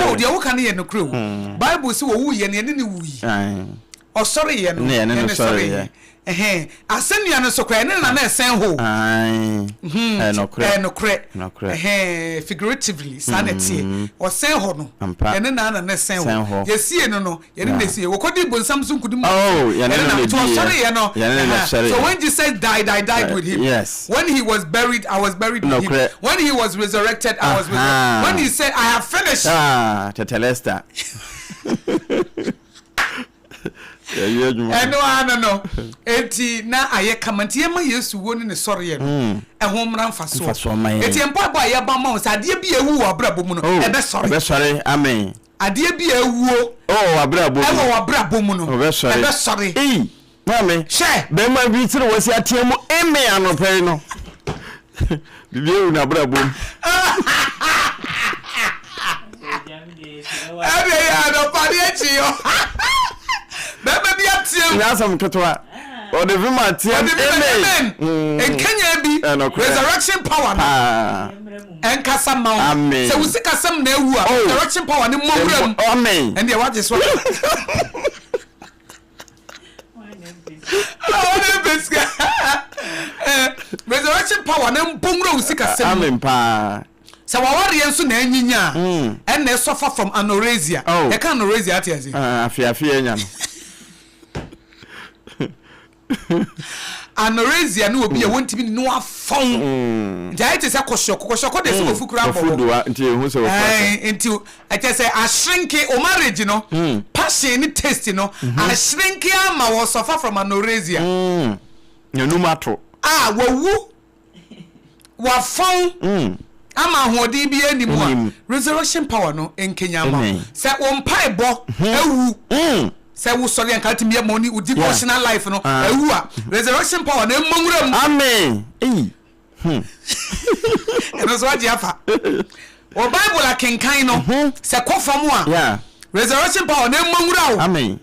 Anɔpa o, deɛ woka no yɛ nokorɛ o. Bible se ɔwuiɛ no, yɛne no wui. Ɔsɔreeɛ no, yɛne no sɔreeɛ. Ɛhɛn, asɛnnua no so koraa, yɛne no na na ɛsɛn hɔ o. Ɛyɛ nokorɛ. Ɛyɛ nokorɛ. Ɛhɛn, figuratively, saa na ɛteɛ. Ɔsɛn hɔ no, yɛne no ara na na ɛsɛn hɔ. Yɛsiee no no, Yɛne no na ɛsiiɛ. Wɔkɔdii bonsam so nkonim wɔ Oh, so. yɛne Yɛne no na na nti ɛdiiɛ. ɔsɔreeɛ no. Yɛne no na Ɛha. ɛsɔreeɛ. So when Jesus died, I died with him. Yes. When he was buried, I was buried with him. Nokorɛ. When he was resurrected, I was resurrected. Ahaa. When he said, I have finished. Ah, Tetelesta. Yɛyɛ adwuma. Ɛno ara no no. Enti na ayɛ kama. Nti yɛma Yesu wuo ne ne sɔreɛ no ɛho mmra mfasoɔ. Mfasoɔ mma yɛn. Enti yɛn mpaebɔ a yɛbɔ ama wo sɛ adeɛ bi a ɛwu wɔ w'abrabɔ mu no, Oh, ɛbɛsɔre. ɛbɛsɔre. Amen. Adeɛ bi a awuo. Ɛwɔ w'abrabɔ mu. Ɛwɔ w'abrabɔ mu no. Ɔbɛsɔre. Ɛbɛsɔre. Ei, maame. Hwɛ. Bɛrima bi tiri wɔ si ateɛ mu eme anɔpa yi no. Bibi awu n'abrabɔ mu. Ɛdeɛ yɛ anɔpa ne akyi yɔ. Bɛrima bi ateɛ mu. Nyɛ asɛm ketewa. Ɔde vim ateɛ mu Ɔde vim amen. Amen. Nkanyan bi. Resurrection power no. Paa. Ɛnkasa mma wo. Amen. Sɛ wo sikasɛm na awu a, Oh. resurrection power no mmɔ wura mu. Amen. Ɛndeɛ wagye so aba. Ah, ɔne mpɛ sika. Eh, resurrection power no mbɔ nwura wo sikasɛm mu. Amen paa. Sɛ w'awareɛ nso na anyinya a, ɛnna ɛsɔfa from anorexia. Oh. Yɛka anorexia ate aseɛ? Ah, afeafeɛ anya no. Anorexia ne obi a wɔntumi ne no afɔn. Nti ayɛ te sɛ kɔhyɔkɔ. Kɔhyɔkɔ deɛ sɛ wafu koraa bɔ hɔ. Doa nti ehu sɛ wafu asɛ. Nti ɛkyɛ sɛ ahyerenke o marriage no passion ne taste no ahyerenke ama wɔ suffer from anorexia. N'anum ato. A wawu wafɔn ama ahoɔden biara nni mu a, resurrection power no nkanyan ma wo. Sɛ wo mpaebɔ awu, sɛ wosɔre a nka wotumi yɛ ma wo devotional life no awu a, resurrection power no mmɔ nwura mu. Amen. Ɛno nso wagye afa. Wɔ Bible akenkan no, sɛ kɔ fam a, resurrection power no mmɔ nwura wo. Amen.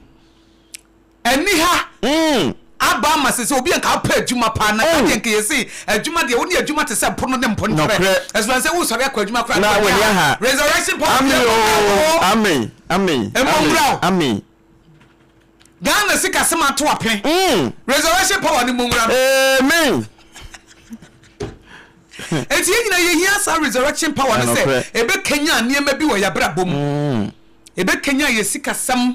Aniha aba ama sese obi a nka apɛ adwuma paa na nka deɛ nka yɛse adwuma deɛ wo ne adwuma te sɛ mpono ne mponkyerɛ ɛsɛ sɛ wosɔre akɔ adwuma koraa na w'ani aha resurrection power amen o amen amen ɛmɔ nwura o amen Ghana sikasɛm ato ape resurrection power ne mmɔ nwura no amen. Enti yɛn nyinaa yɛhia saa resurrection power no sɛ ɛbɛkanyan nneɛma bi wɔ yɛn abrabɔ mu. Ɛbɛkanyan yɛn sikasɛm,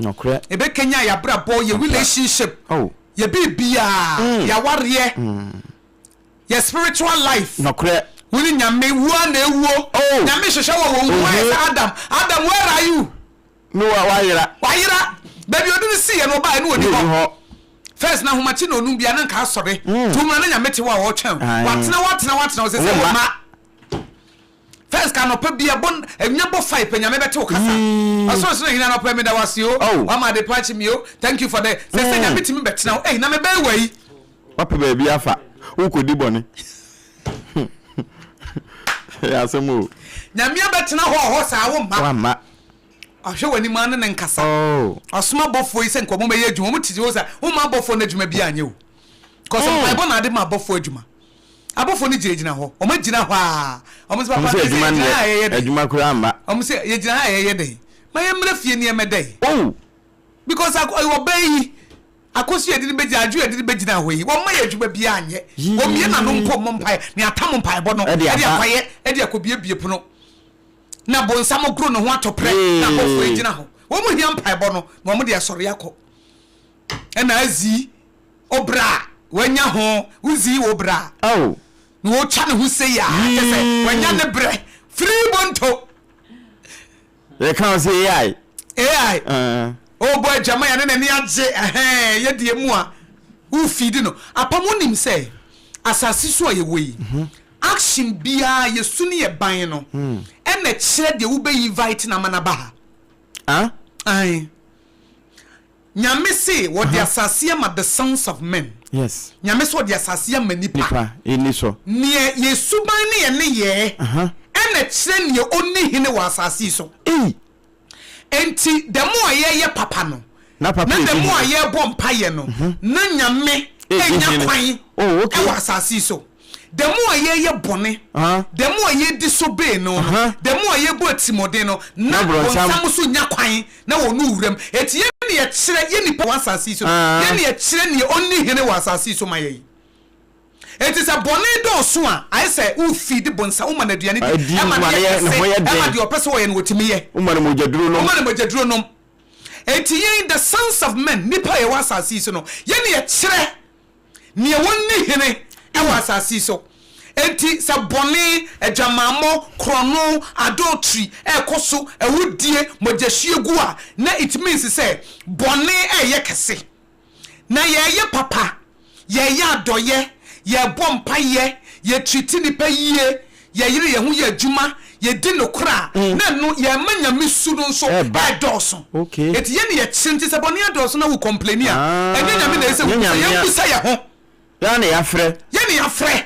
ɛbɛkanyan yɛn abrabɔ, yɛn relationship, oh. yɛn biribiara, mm. yɛn awareɛ, yɛn spiritual life. Nokorɛ. Wo ne Nyame wuo na ewuo. Oh. Nyame hwehwɛ wɔ wɔn wu ayɛ sɛ Adam. Adam where are you? No wa wayera. Wayera. Baabi ɔde no siiɛ no ɔbaeɛ no ɔni hɔ. First na ahomakye na ɔnum bia na nka asɔre. Mm. Nti womra na Nyame te hɔ a ɔretwɛn. Watena watena watena ɔsɛ sɛ wɔ ma. First ka anɔpa bi ɛbɔ ɛnya bɔ five pɛ Nyame bɛte wo kasa. Ɔsoro soro hene anɔpa meda wase o. Oh. Wama ade pa akye mi o. Thank you for the. Sɛ sɛ Nyame tumi bɛtena wo. Ei na mebɛyɛ wɔ yi. Wapɛ baabi afa. Wokɔdi bɔne. Ɛyɛ asɛm o. Nyame abɛtena hɔ ɔhɔ saa wo mma. Wamma. Ɔhwɛ w'anim ara ne ne nkasa. Oh. Ɔsoma abɔfoɔ yi sɛ nka wɔn bɛyɛ adwuma. Wɔn te hɔ sɛ wɔn ma abɔfoɔ no adwuma bi anyɛ o. Kɔsɛ Mm. mpaebɔ na ade ma abɔfoɔ adwuma. Abɔfoɔ no gyinagyina hɔ. Wɔn agyina hɔ a. Wɔn sɛ Wɔn papa sɛ adwuma yɛgyina nnɛ, ha a yɛyɛ dɛn? adwuma koraa mma. Wɔn sɛ yɛgyina ha a yɛyɛ dɛn? Ma yɛmmra fie ne yɛmmɛda yi. Oh. Because ɔbaa yi Akosua yɛde no bɛgyina adwo yɛde no bɛgyina hɔ yi wɔmma yɛ adwuma biara nyɛ wɔmmie n'ano mpo mmɔ mpaeɛ ne atam mpaebɔ no Ɛde ɛde aba. akɔyɛ ɛde akɔbiebie pono na bonsam goro ne ho atɔ prɛ na abɔfoɔ yi gyina hɔ wɔn hia mpaebɔ no na wɔn de asɔre akɔ ɛna azi obra a wanya ho wozi wo bra Oh. na wɔtwa ne ho sei a kyɛ sɛ wanya ne brɛ firi bonto Yɛka wo sɛ AI. AI. Uh. Ɔbɔ adwaman a ne n'ani agye ɛhɛn yɛ deɛ mu a wofidi no. Apam wonim sɛ asase so a yɛwɔ yi mhm. action biara yɛsu ne yɛ ban no hmm. ɛna kyerɛ deɛ wobɛ invite no ama no aba ha. Ah? Ae. Nyame se wɔde asase ama the sons of men. Yes. Nyame se ɔde asase ama nipa. Nipa, yɛnni so. Neɛ yɛ suban ne yɛ nneyɛɛ ɛna kyerɛ neɛ ɔnni hene wɔ asase yi so. Ei! Enti the more a yɛyɛ papa no, Na papa na the edi more a hene. yɛbɔ mpaeɛ no, na Nyame Edi nya hene. kwan Oh, okay. ɛwɔ asase yi so. The more a yɛyɛ bɔne, the more a yɛ disobey no no, the more a yɛbɔ atirimuɔden no, na bonsam nso nya kwan na wɔ no wuram. Enti yɛn na yɛkyerɛ, yɛn nnipa wɔ asase yi so no, yɛn na yɛkyerɛ nea ɔnni hene wɔ asase yi so ma yɛn. Enti sɛ bɔne dɔɔso a, ayɛ sɛ wo feed bonsam, woma no aduane di, ɛma no yɛ kɛse, ɛma deɛ ɔpɛ sɛ ɔyɛ no ɔtumi yɛ. Woma no mogyaduro nom. Woma no mogyaduro nom. Enti yɛn, the sons of men, nnipa a yɛwɔ asase yi so no, yɛn na yɛkyerɛ nea wɔnni hene wɔ asase yi so. Enti sɛ bɔne, adwamammɔ, korɔno, adultery ɛrekɔ so, awudie, mogyahwiegu a, na it means sɛ bɔne reyɛ kɛse. Na yɛreyɛ papa, yɛreyɛ adɔeɛ, yɛrebɔ mpaeɛ, yɛtreati nnipa yie, yɛyere yɛn ho yɛ adwuma, yɛdi nokorɛ a, na ɛno yɛrema Nyame su no nso ɛredɔɔso. Enti yɛn ne yɛkyere, nti sɛ bɔne adɔɔso na wo complaini a, ɛnyɛ Nyame na ɛsɛ sɛ wobusa, yɛmbusa yɛn ho. Yɛn na yɛafrɛ. Yɛn na yɛafrɛ.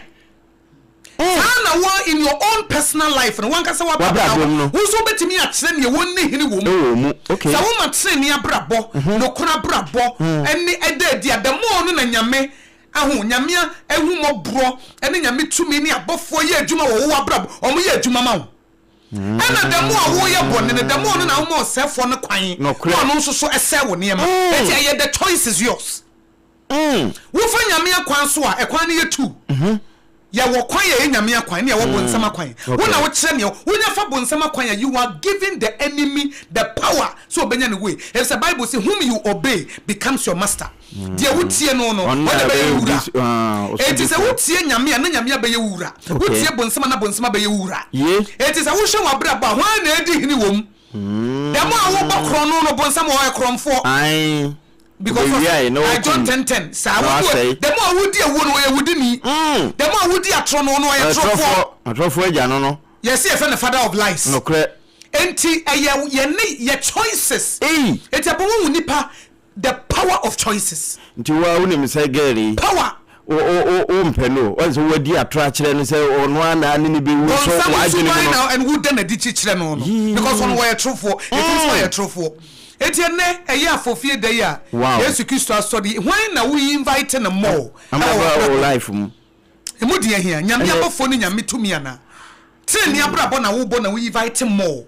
Saa na wo in your own personal life no, w'ankasa w'abrabɔ no, wo nso wobɛtumi akyerɛ nea wɔnni hene wɔ mu. Sɛ woma tenenee abrabɔ, nokorɛ abrabɔ ne ɛda adi a, the more no na Nyame ahu, Nyame ahummɔborɔ ne Nyame tumi ne abɔfoɔ yɛ adwuma wɔ wo abrabɔ, wɔn yɛ adwuma ma wo. Ɛna the more a woyɛ bɔne no, the more no na woma ɔsɛefoɔ no kwan na ɔno nso so sɛe wo nneɛma. Enti ɛyɛ the choice is yours. Wofa Nyame akwan so a, ɛkwan no yɛ tu. Yɛwɔ kwan a ɛyɛ Nyame akwan ne yɛwɔ bonsam akwan. Wo na wokyerɛ nea wonya fa bonsam akwan a, you are giving the enemy the power sɛ ɔbɛnya ne way. Efisɛ Bible se, whom you obey becomes your master. Deɛ wotie no no, ɔno na ɛbɛyɛ wo wura. Enti sɛ wotie Nyame a, na Nyame abɛyɛ wo wura. Wotie bonsam a, na bonsam abɛyɛ wo wura. Enti sɛ wohwɛ w'abrabɔ a, hwan na edi hene wɔ mu? Dɛm a wobɔ korɔno no, bonsam ɔyɛ korɔmfoɔ. Because Obewiae na ɔsɛ John wakum 10 10 saa na wɔn wasɛe. dɛm a wodi awuo no ɔyɛ wudini. Dɛm a wodi atorɔ no ɔno ɔyɛ Ɔyɛ torɔfoɔ. torɔfoɔ. Atorɔfoɔ agya no no. Yɛse yɛfrɛ no father of lies. Nokorɛ. Enti ɛyɛ yɛne yɛ choices. Ei! Enti ɛbɔ wohu nipa the power of choices. Nti wo ara wonim sɛ girl yi. Power. Wo wo wo wompɛ no o. Woahu sɛ woadi atorɔ akyerɛ no sɛ ɔno ara na ne no bɛwu nso Bonsam w'adwene mu suban no. na ɛna woda no adi kyerɛ no no because ɔno Yii. ɔyɛ torofoɔ. Yɛtumi sɛ ɔyɛ torofoɔ. Enti ɛnnɛ ɛyɛ afofie da yi a Wow. Yesu Kristo asɔre yi, hwan na wo invite no more Ama ɛwɔ ba w'abrabɔ wo mu? life mu. Emu deɛ hia, Nyame Ɛnɛ. abɔfoɔ ne Nyame tumi anaa? Tenenee abrabɔ na wobɔ na wo invite more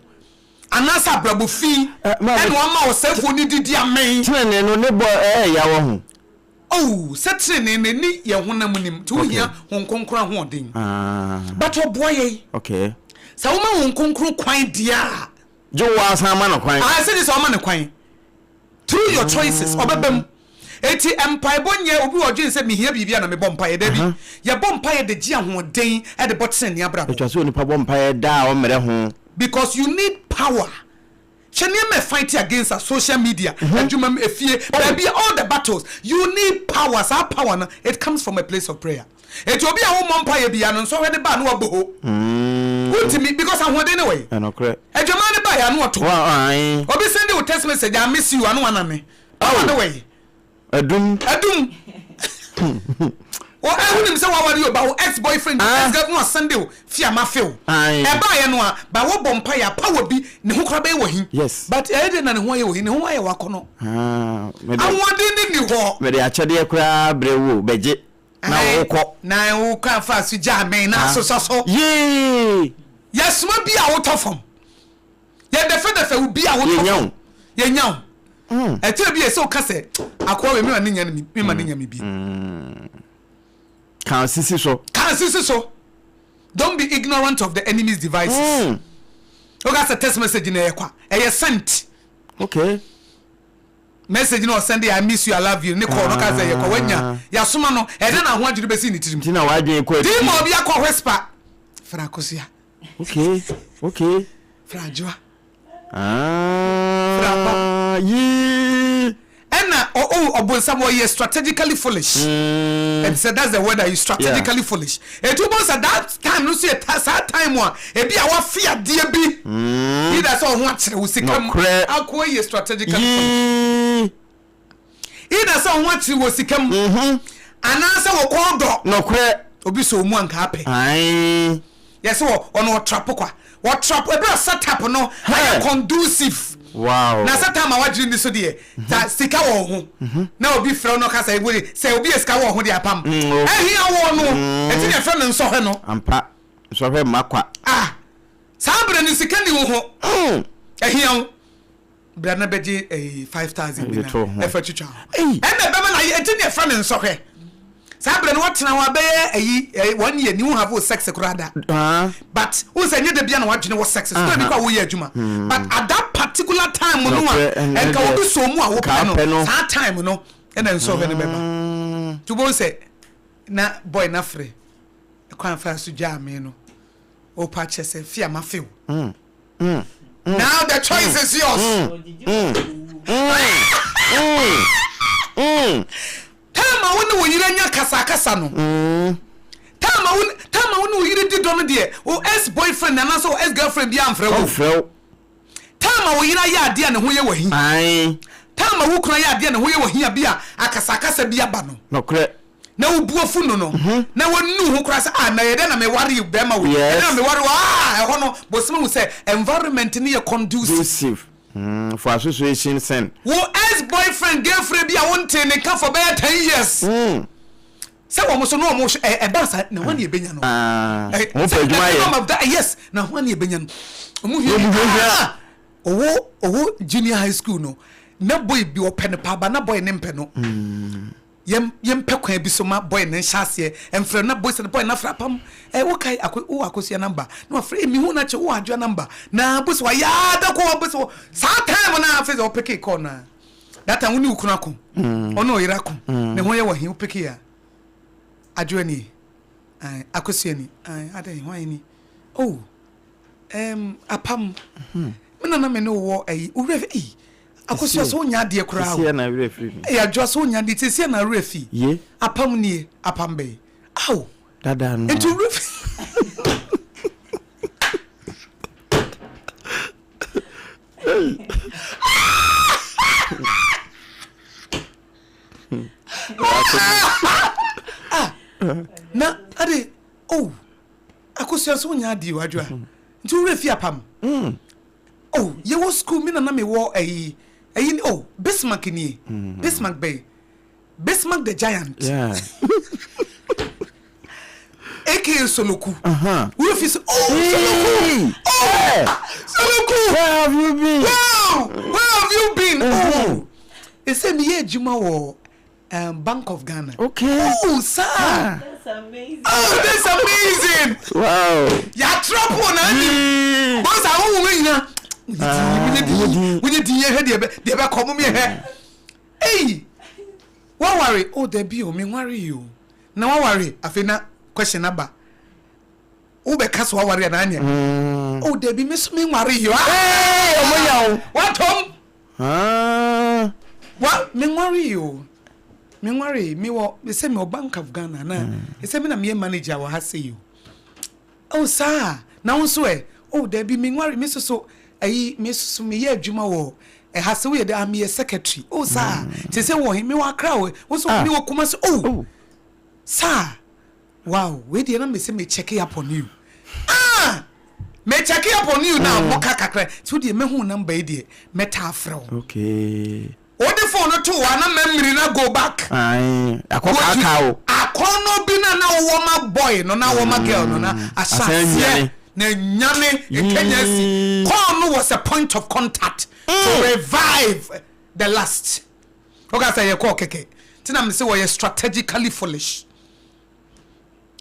anaasɛ abrabɔ fi Ɛ, maame, ɛna wama ɔsɛefoɔ no didi amee? Tenenee no ne bɔ ɛyɛ ya wɔ ho. Oh, sɛ tenenee no ɛni yɛn honam nim, nti Okay. wohia Honhom Kronkron ahoɔden. Ah. But ɔboa yɛn. Okay. Sɛ woma Honhom Kronkron kwan deɛ a, Gye wo ara san ma no kwan. Ah, sɛ gye sɛ ɔma no kwan. Through your choices, ɔbɛba mu. Enti mpaebɔ nyɛ obi wɔ ɔdwene sɛ mehia biribi a na mebɔ mpaeɛ. Dabi. Yɛbɔ mpaeɛ de gye ahoɔden de bɔ tenenee abrabɔ. Ɛtwa sɛ onipa bɔ mpaeɛ daa a ɔmmrɛ ho. Because you need power. Hwɛ nneɛma ɛ fight against us, social media, adwuma mu, efie, baabi a, all the battles. You need power. Saa power no, it comes from a place of prayer. Enti obi a wommɔ mpaeɛ biara no nsɔhwɛ no ba a na wabɔ ho. Wontumi because ahoɔden no wɔ he? Ɛnokorɛ. Adwaman no baeɛ a na ɔto. Wa ae. Obi send wo text message I miss you a na wanane. Power no wɔ he? Adum. Adum. Wo ɛ wonim sɛ waware o ba wo ex boyfriend bi ex girl na wasende wo fi a mafe wo. Ae. Ɛbaeɛ no a ba wobɔ mpaeɛ a power bi ne ho koraa bɛyɛ wɔ he? Yes. But ɛyɛ dɛn na ne ho ayɛ wɔ he? Ne ho ayɛ wakɔnɔ. Ah, mede. Ahoɔden no nni hɔ. Mede akyɛdeɛ koraa brɛ wo o, bɛgye. Na wokɔ. Na wokɔ afa so gyaa me na asosɔ so. Yee! Yɛsoma bi a wotɔ fam. Yɛdɛfɛdɛfɛ wo bi a wotɔ fam. Yɛnya wo. Ɛtɔ bi a ɛsɛ woka sɛ akoa wei mema ne nya me mema ne nya me bi. Ka sisi so. Ka sisi so. Don't be ignorant of the enemy's devices. Woka sɛ text message na ɛyɛ kwa. Ɛyɛ sent. Okay. Message no ɔsɛnde I miss you I love you ne call no ka sɛ yɛkɔ wanya yasoma no ɛdɛ na ho adwene bɛsi ne tirim. Nti na wadwene kɔ adidi. Demon bi akɔ whisper fra akosua. Okay okay. Fra adwoa. Ah. Fra ba. Yii. Ɛna ɔ ɔbonsam ɔyɛ strategically foolish. Mm. And so that's the word I use strategically yeah. foolish. Etu bɔ sɛ that time no so yɛ saa time a ebi a wafe adeɛ bi. Mm. Either sɛ ɔho akyerɛ wo sika mu. Akoa yɛ strategically foolish. Either sɛ ɔho akyerɛ wɔ sika mu. Mm-hmm. Anaasɛ wɔkɔn dɔ. Nokorɛ. Obi sɛ ɔmu anka apɛ. Ae. Yɛsɛ wɔ ɔno ɔtrapo kwa. Wɔtrapo ebere a setup no ayɛ conducive. Wow. Na sɛ time a wadwene ni so deɛ, ta sika wɔ wo ho. Na obi frɛ wo na ɔka sɛ wo sɛ obi yɛ sika wɔ wo ho deɛ apam. Ɛhia woɔ no. Ɛti na ɛfrɛ no nsɔhwɛ no. Ampa. Nsɔhwɛ mma kwa. Ah. Saa berɛ no sika ni wo ho. Ɛhia wo. Bra na bɛgye ɛyi 5000 bi na ɛfa twitwa ho. Ɛna ɛbɛma na ɛti na ɛfrɛ no nsɔhwɛ. Saa berɛ no woatena hɔ abɛyɛ ayi eh, 1 year ni wo have sex koraa da. But wohu sɛ ɛnyɛ da bia na woadwene wɔ sex so bi kɔ a woyɛ adwuma. But at that particular time no a ɛnka obi sɔ mu a wopɛ no, saa time no ɛna nsɔhwɛ no bɛba. Nti wobɛhu sɛ na boy no afrɛ kwan fa so gyaa me no, wopa kyerɛ sɛ fia mafe wo. Now the choice is yours. Time a wo ne wo yere anya kasakasa no, time a wo time a wo ne wo yere di dɔ no deɛ, wo ex boyfriend anaasɛ wo ex girlfriend bi amfrɛ wo. Ɔmfrɛ wo. Time a wo yere ayɛ adeɛ a ne ho yɛ wahi. Ae. Time a wo kunu ayɛ adeɛ a ne ho yɛ wahi a bi a akasakasa bi aba no. Nokorɛ. Na wo bu afu no no, na wanu ho koraa sɛ ah na ɛyɛ dɛn na meware bɛrima wei, ɛyɛ dɛn na meware wo ah ɛhɔ no bosome hu sɛ environment no yɛ conducive. Conducive. Mm, for association sin. Wo ex boyfriend girlfriend bi a wo ntee ne nka for bɛyɛ 10 years. Sɛ wɔn so na wɔn hwɛ ɛ ɛba sa na wɔn na ebenya no. Ah, wɔn pɛ adwuma yɛ. That, yes, na wɔn na ebenya no. Wɔn hwɛ ah, ɔwɔ ɔwɔ junior high school no na boy bi ɔpɛ no paa ba na boy ne mpɛ no. Yɛn yɛmpɛ kwan bi so ma boy no nhyɛ aseɛ mfrɛ no na boy sɛ boy no afrɛ apam ɛ wo kae ako wo akosua number na wafrɛ ɛ mehu no akyɛ wo adwoa number na bo sɛ wayɛ ada kɔ bo sɛ saa time no afei sɛ ɔpeke call no a that time wo ne wo kunu ako ɔne ɔyere ako ne ho yɛ wɔ he wo peke a adwoa ni akosua ni adɛn hwan ni oh apam me nana me ne wowɔ ayi wo werɛ fi akosua so wonya adeɛ koraa o ɛyɛ adwoa so wonya adeɛ sɛsia na werɛ fi apam nie apam bɛyi aw dada no nti werɛ fi. Ah, na ade oh akosua so wonya adeɛ o adwoa nti wo werɛ fi apam mm. Oh, yɛwɔ school me na na mewɔ ayi ayi oh Bismarck nie Bismarck bɛyi Bismarck the giant yeah. aka Soloku werɛ fi sɛ oh Soloku oh Soloku where have you been wow where have you been oh ɛsɛ meyɛ adwuma wɔ Bank of Ghana. Okay. Oh, sir. Ah. That's amazing. Oh, that's amazing. Wow. Yàtúrọ̀ pọ̀ náà ni. Bọ́sà àwọn ohun nyina. Wọ́n yẹ dín yẹn hwẹ́ deɛ bɛ kọ́ mo mi hwɛ. Eyi, waware, oh dabi o, mi nware yi o. Na waware, afei na question aba. Wobɛka so waware anaa nyɛ? Oh dabi, mi so mi nware yi o. Ee, ɔmo yɛ o. Watɔm. Ah. Wa me nware o. Me nware me wɔ me sɛ me wɔ Bank of Ghana na mm. sɛ me na me yɛ manager wɔ ha sɛ o. Oh saa na wo nso ɛ. Oh dabi me nware me soso ayi me soso me yɛ adwuma wɔ ɛha sɛ woyɛ de ah me yɛ secretary. Oh saa te sɛ wɔ he me wɔ Accra o. Wo nso me wɔ Kumasi. Oh saa. Wow wei deɛ na me sɛ me check up on you ah me check up on you na mo ka kakra so deɛ mehu number yi deɛ mɛta afrɛ wo. Okay. Wode phone no to hɔ a na memory na go back. Ayi akɔ kaka o. Akɔnɔ bi na na wowɔ ma boy no na wowɔ ma girl no na ahyɛ aseɛ na nyane ekenya si call no was a point of contact to revive the last. Woka sɛ yɛ kɔɔ kɛkɛ ti na me sɛ wɔyɛ strategically foolish.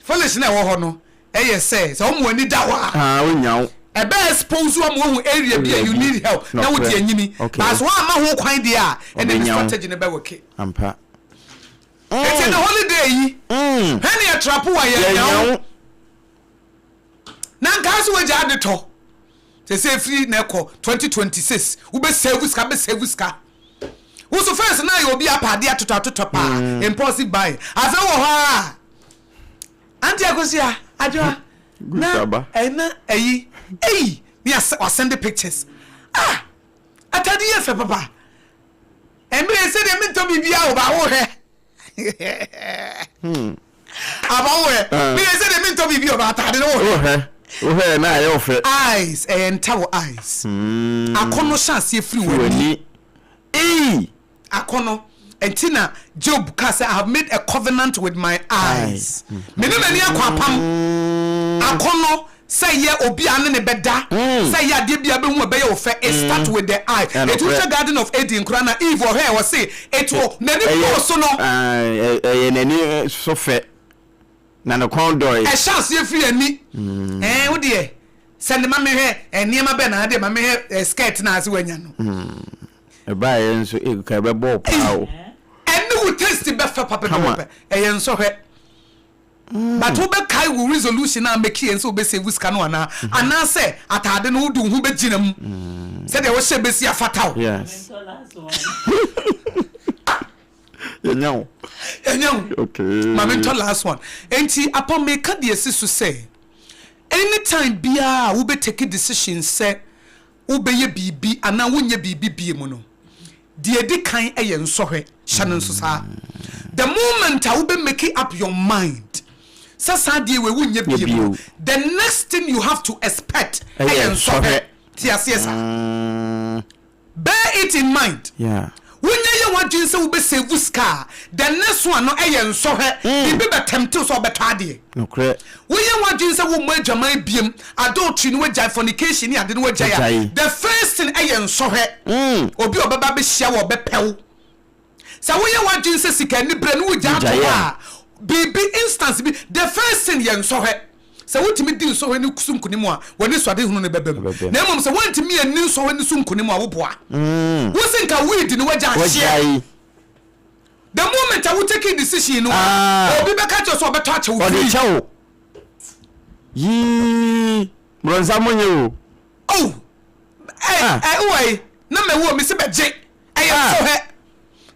Foolish na ɛwɔ hɔ no ɛyɛ sɛ sɛ wɔn ani da hɔ a. Ah, wonya wo. Ɛbɛ expose wɔn wɔn area bi a you need help na wodi anyini. Baasa wɔn ama ho kwan deɛ a ɛna ne strategy no bɛ work. Ampa. Eti na holiday yi. Hɛn yɛ trapo wa yɛ nya wo. Na nka so wagya ade tɔ. Sɛ sɛ efiri na ɛkɔ 2026 wobɛ save sika bɛ save sika. Woso first na yɛ obi apa adeɛ atotɔ atotɔ paa impulsive buying. Afei wɔ hɔ a Auntie Akosia Adwoa na ɛna ɛyi eyi ne wasɛnde pictures ah atade yɛ fɛ papa ɛmɛ sɛ deɛ mentɔ biribiara wɔ ba wohwɛ aba wohwɛ meyɛ sɛ deɛ mentɔ biribi wɔ ba atade no wohwɛ. Wohwɛ na ayɛ wo fɛ. Eyes, ɛyɛ nta wɔ eyes. Akɔnnɔ hyɛ aseɛ firi w'ani. Ei! Akɔnnɔ. Ɛnti na Job kaa sɛ, I have made a covenant with my eyes. Me ne m'ani akɔ apam. Akɔnnɔ, sɛ ɛyɛ obi a ne ne bɛda, sɛ ɛyɛ adeɛ bi a bɛhu a ɛbɛyɛ wo fɛ, it start with the eye. Ɛnti wohwɛ Garden of Eden koraa na Eve ɔhwɛɛ ɔse, it wɔ, n'ani bɔɔ so no. Ɛyɛ n'ani so fɛ. Na ne kɔn dɔe. Ɛhyɛ aseɛ firi ani. Ɛɛ wo deɛ sɛnde ma mehwɛ nneɛma bɛn na adeɛ ma mehwɛ skirt na ase wanya no. Ɛbaeɛ nso nka ɛbɛbɔ wo paa o. Ɛne wo taste bɛfɛ papapapapa. Ɛyɛ nsɔhwɛ. But wobɛkae wo resolution a make yɛ sɛ wobɛ save sika no anaa? Anaasɛ ataade no wode wo ho bɛgyina mu sɛdeɛ wohyɛ bɛsi afata wo. Yes. Yɛnya wo. Yɛnya wo. Okay. Ma mentɔ last one. Enti apam meka deɛ si so sɛ anytime biara a wobɛ take decision sɛ wobɛyɛ biribi anaa wonyɛ biribi bie mu no, deɛ ɛdi kan yɛ nsɔhwɛ. Hyɛ no nso saa. The moment a wobɛ make up your mind sɛ saa adeɛ wei wonyɛ bie mu no, the next thing you have to expect ɛyɛ nsɔhwɛ. Te aseɛ saa. Bear it in mind, Wonya yɛ w'adwene sɛ wobɛ save sika a, the next one no yɛ nsɔhwɛ, biribi bɛ tempt wo sɛ wobɛtɔ adeɛ. Woyɛ w'adwene sɛ wommɔ adwaman biom, adultery no wagyae, fornication ne ade no wagyae a, the first thing yɛ nsɔhwɛ, obi a ɔbɛba abɛhyia wo a ɔbɛpɛ wo. Sɛ woyɛ w'adwene sɛ sika anibere no wogya ato hɔ a, biribi, instance bi, the first thing yɛ nsɔhwɛ. Sɛ wotumi di nsɔhwɛ no so nkonim a, w'anisoadehunu no bɛba mu. Na mmom sɛ woantumi anni nsɔhwɛ no so nkonim a, woboa. Wo se nka weed no wagya ahyeɛ. The moment a wo take decision no, obi bɛka kyerɛ sɛ ɔbɛtɔ akyɛ wo free. Ɔde kyɛ wo. Yii, borɔnsa mo nyɛ o. Oh, ɛ ɛ wɔ yi, na mɛwu o, mese bɛgye. Ɛyɛ nsɔhwɛ.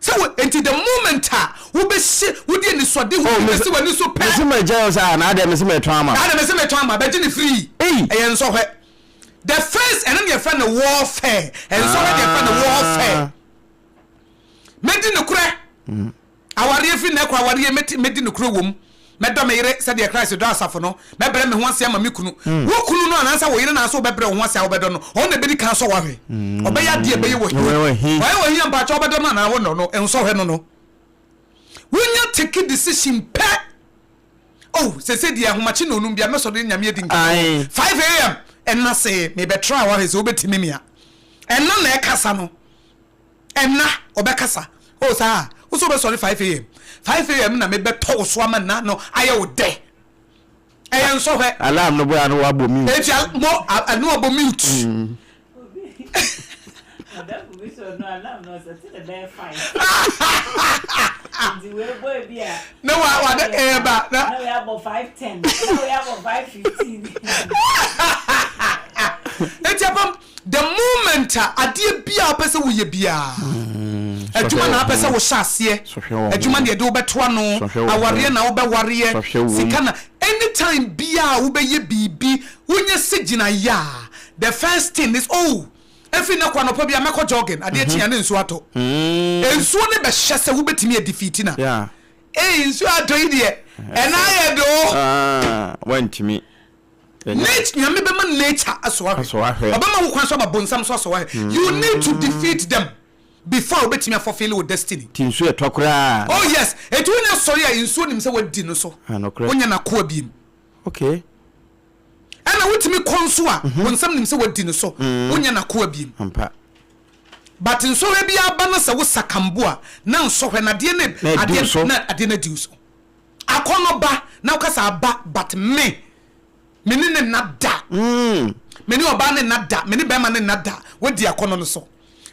Sɛ wo nti the moment a wobɛhyɛ wode anisoadehu bi bɛsi w'ani so pɛ. Mese magyae o sɛ ah na adeɛ mese metɔn ama. Adeɛ mese metɔn ama bɛgye ne free. Ɛyɛ nsɔhwɛ. The first ɛno ne yɛfrɛ no warfare. Nsɔhwɛ deɛ yɛfrɛ no warfare. Mɛdi nokorɛ. Awareɛ firi nnɛ kɔ awareɛ mɛti mɛdi nokorɛ wɔ mu. Mɛdɔ me yere sɛdeɛ Christ dɔ asafo no. Mɛbrɛ me ho ase ama me kunu. Wo kunu no anaasɛ wo yere no anaasɛ wobɛbrɛ wo ho ase a wobɛdɔ no, ɔno na ɛbɛdi kan asɔ wo ahwɛ. Ɔbɛyɛ adeɛ a ɛbɛyɛ wo ahi. Ɔyɛ wo ahi a mpakyɛ wobɛdɔ no anaa wonnɔ no? Nsɔhwɛ no no. Wonya take decision pɛ. Oh, sese deɛ ahomakye na onum bia mɛsɔre ne Nyame adi nkitaho. 5 am ɛna se mebɛtra wo ahwɛ sɛ wobɛtumi me a. Ɛna na ɛkasa no. Ɛnna ɔbɛkasa. Oh, saa? Wo sɛ wobɛsɔre 5am? 5am na mebɛtɔ wo so ama nna no ayɛ wo dɛ. Ɛyɛ nsɔhwɛ. Alarm no bɔ a na wabɔ mute. Eti al mo a na wabɔ mute. Madamfo bi sɛ ɔno alarm no ɔsɛte ne bɛyɛ 5. Nti wei bɔ ebi a. Na wa wa de ɛɛba na. Na wei abɔ 5:10. Na wei abɔ 5:15. Eti apam. The moment a adeɛ biara a wopɛ sɛ woyɛ biara, adwuma na wopɛ sɛ wohyɛ aseɛ, adwuma na yɛde wo bɛto ano, awareɛ na wobɛwareɛ, sika na, anytime biara a wobɛyɛ biribi, wonya si gyinaeɛ a, the first thing is, oh, ɛfiri nnɛ kɔ anɔpa biara mɛkɔ jogging, adeɛ kye a na nsuo atɔ. Nsuo no bɛhyɛ sɛ wobɛtumi adefeat no a, ei, nsuo atɔ yi deɛ, ɛna ayɛ de o. Wantumi. Nature, Nyame bɛma nature asɔ ahwɛ. Ɔbɛma wo kwan so ama bonsam so asɔ ahwɛ. You need to defeat them before wobɛtumi afulfill wo destiny. Ti nsuo ɛtɔ koraa. Oh yes, eti wonya sɔre a nsuo nim sɛ wadi no so. Ah, nokorɛ. Wonya n'akoa biem. Okay. Ɛna wotumi kɔ nso a, bonsam nim sɛ wadi no so. Wonya n'akoa biem. Ampa. But nsɔhwɛ bi aba na sɛ wo sakambo a, na nsɔhwɛ no adeɛ no Na adi wo so. na adeɛ no adi wo so. Akɔnnɔ ba na woka sɛ aba but me, me ne no nna da. Me ne ɔbaa no nna da, me ne bɛrima no nna da. Woadi akɔnnɔ no so.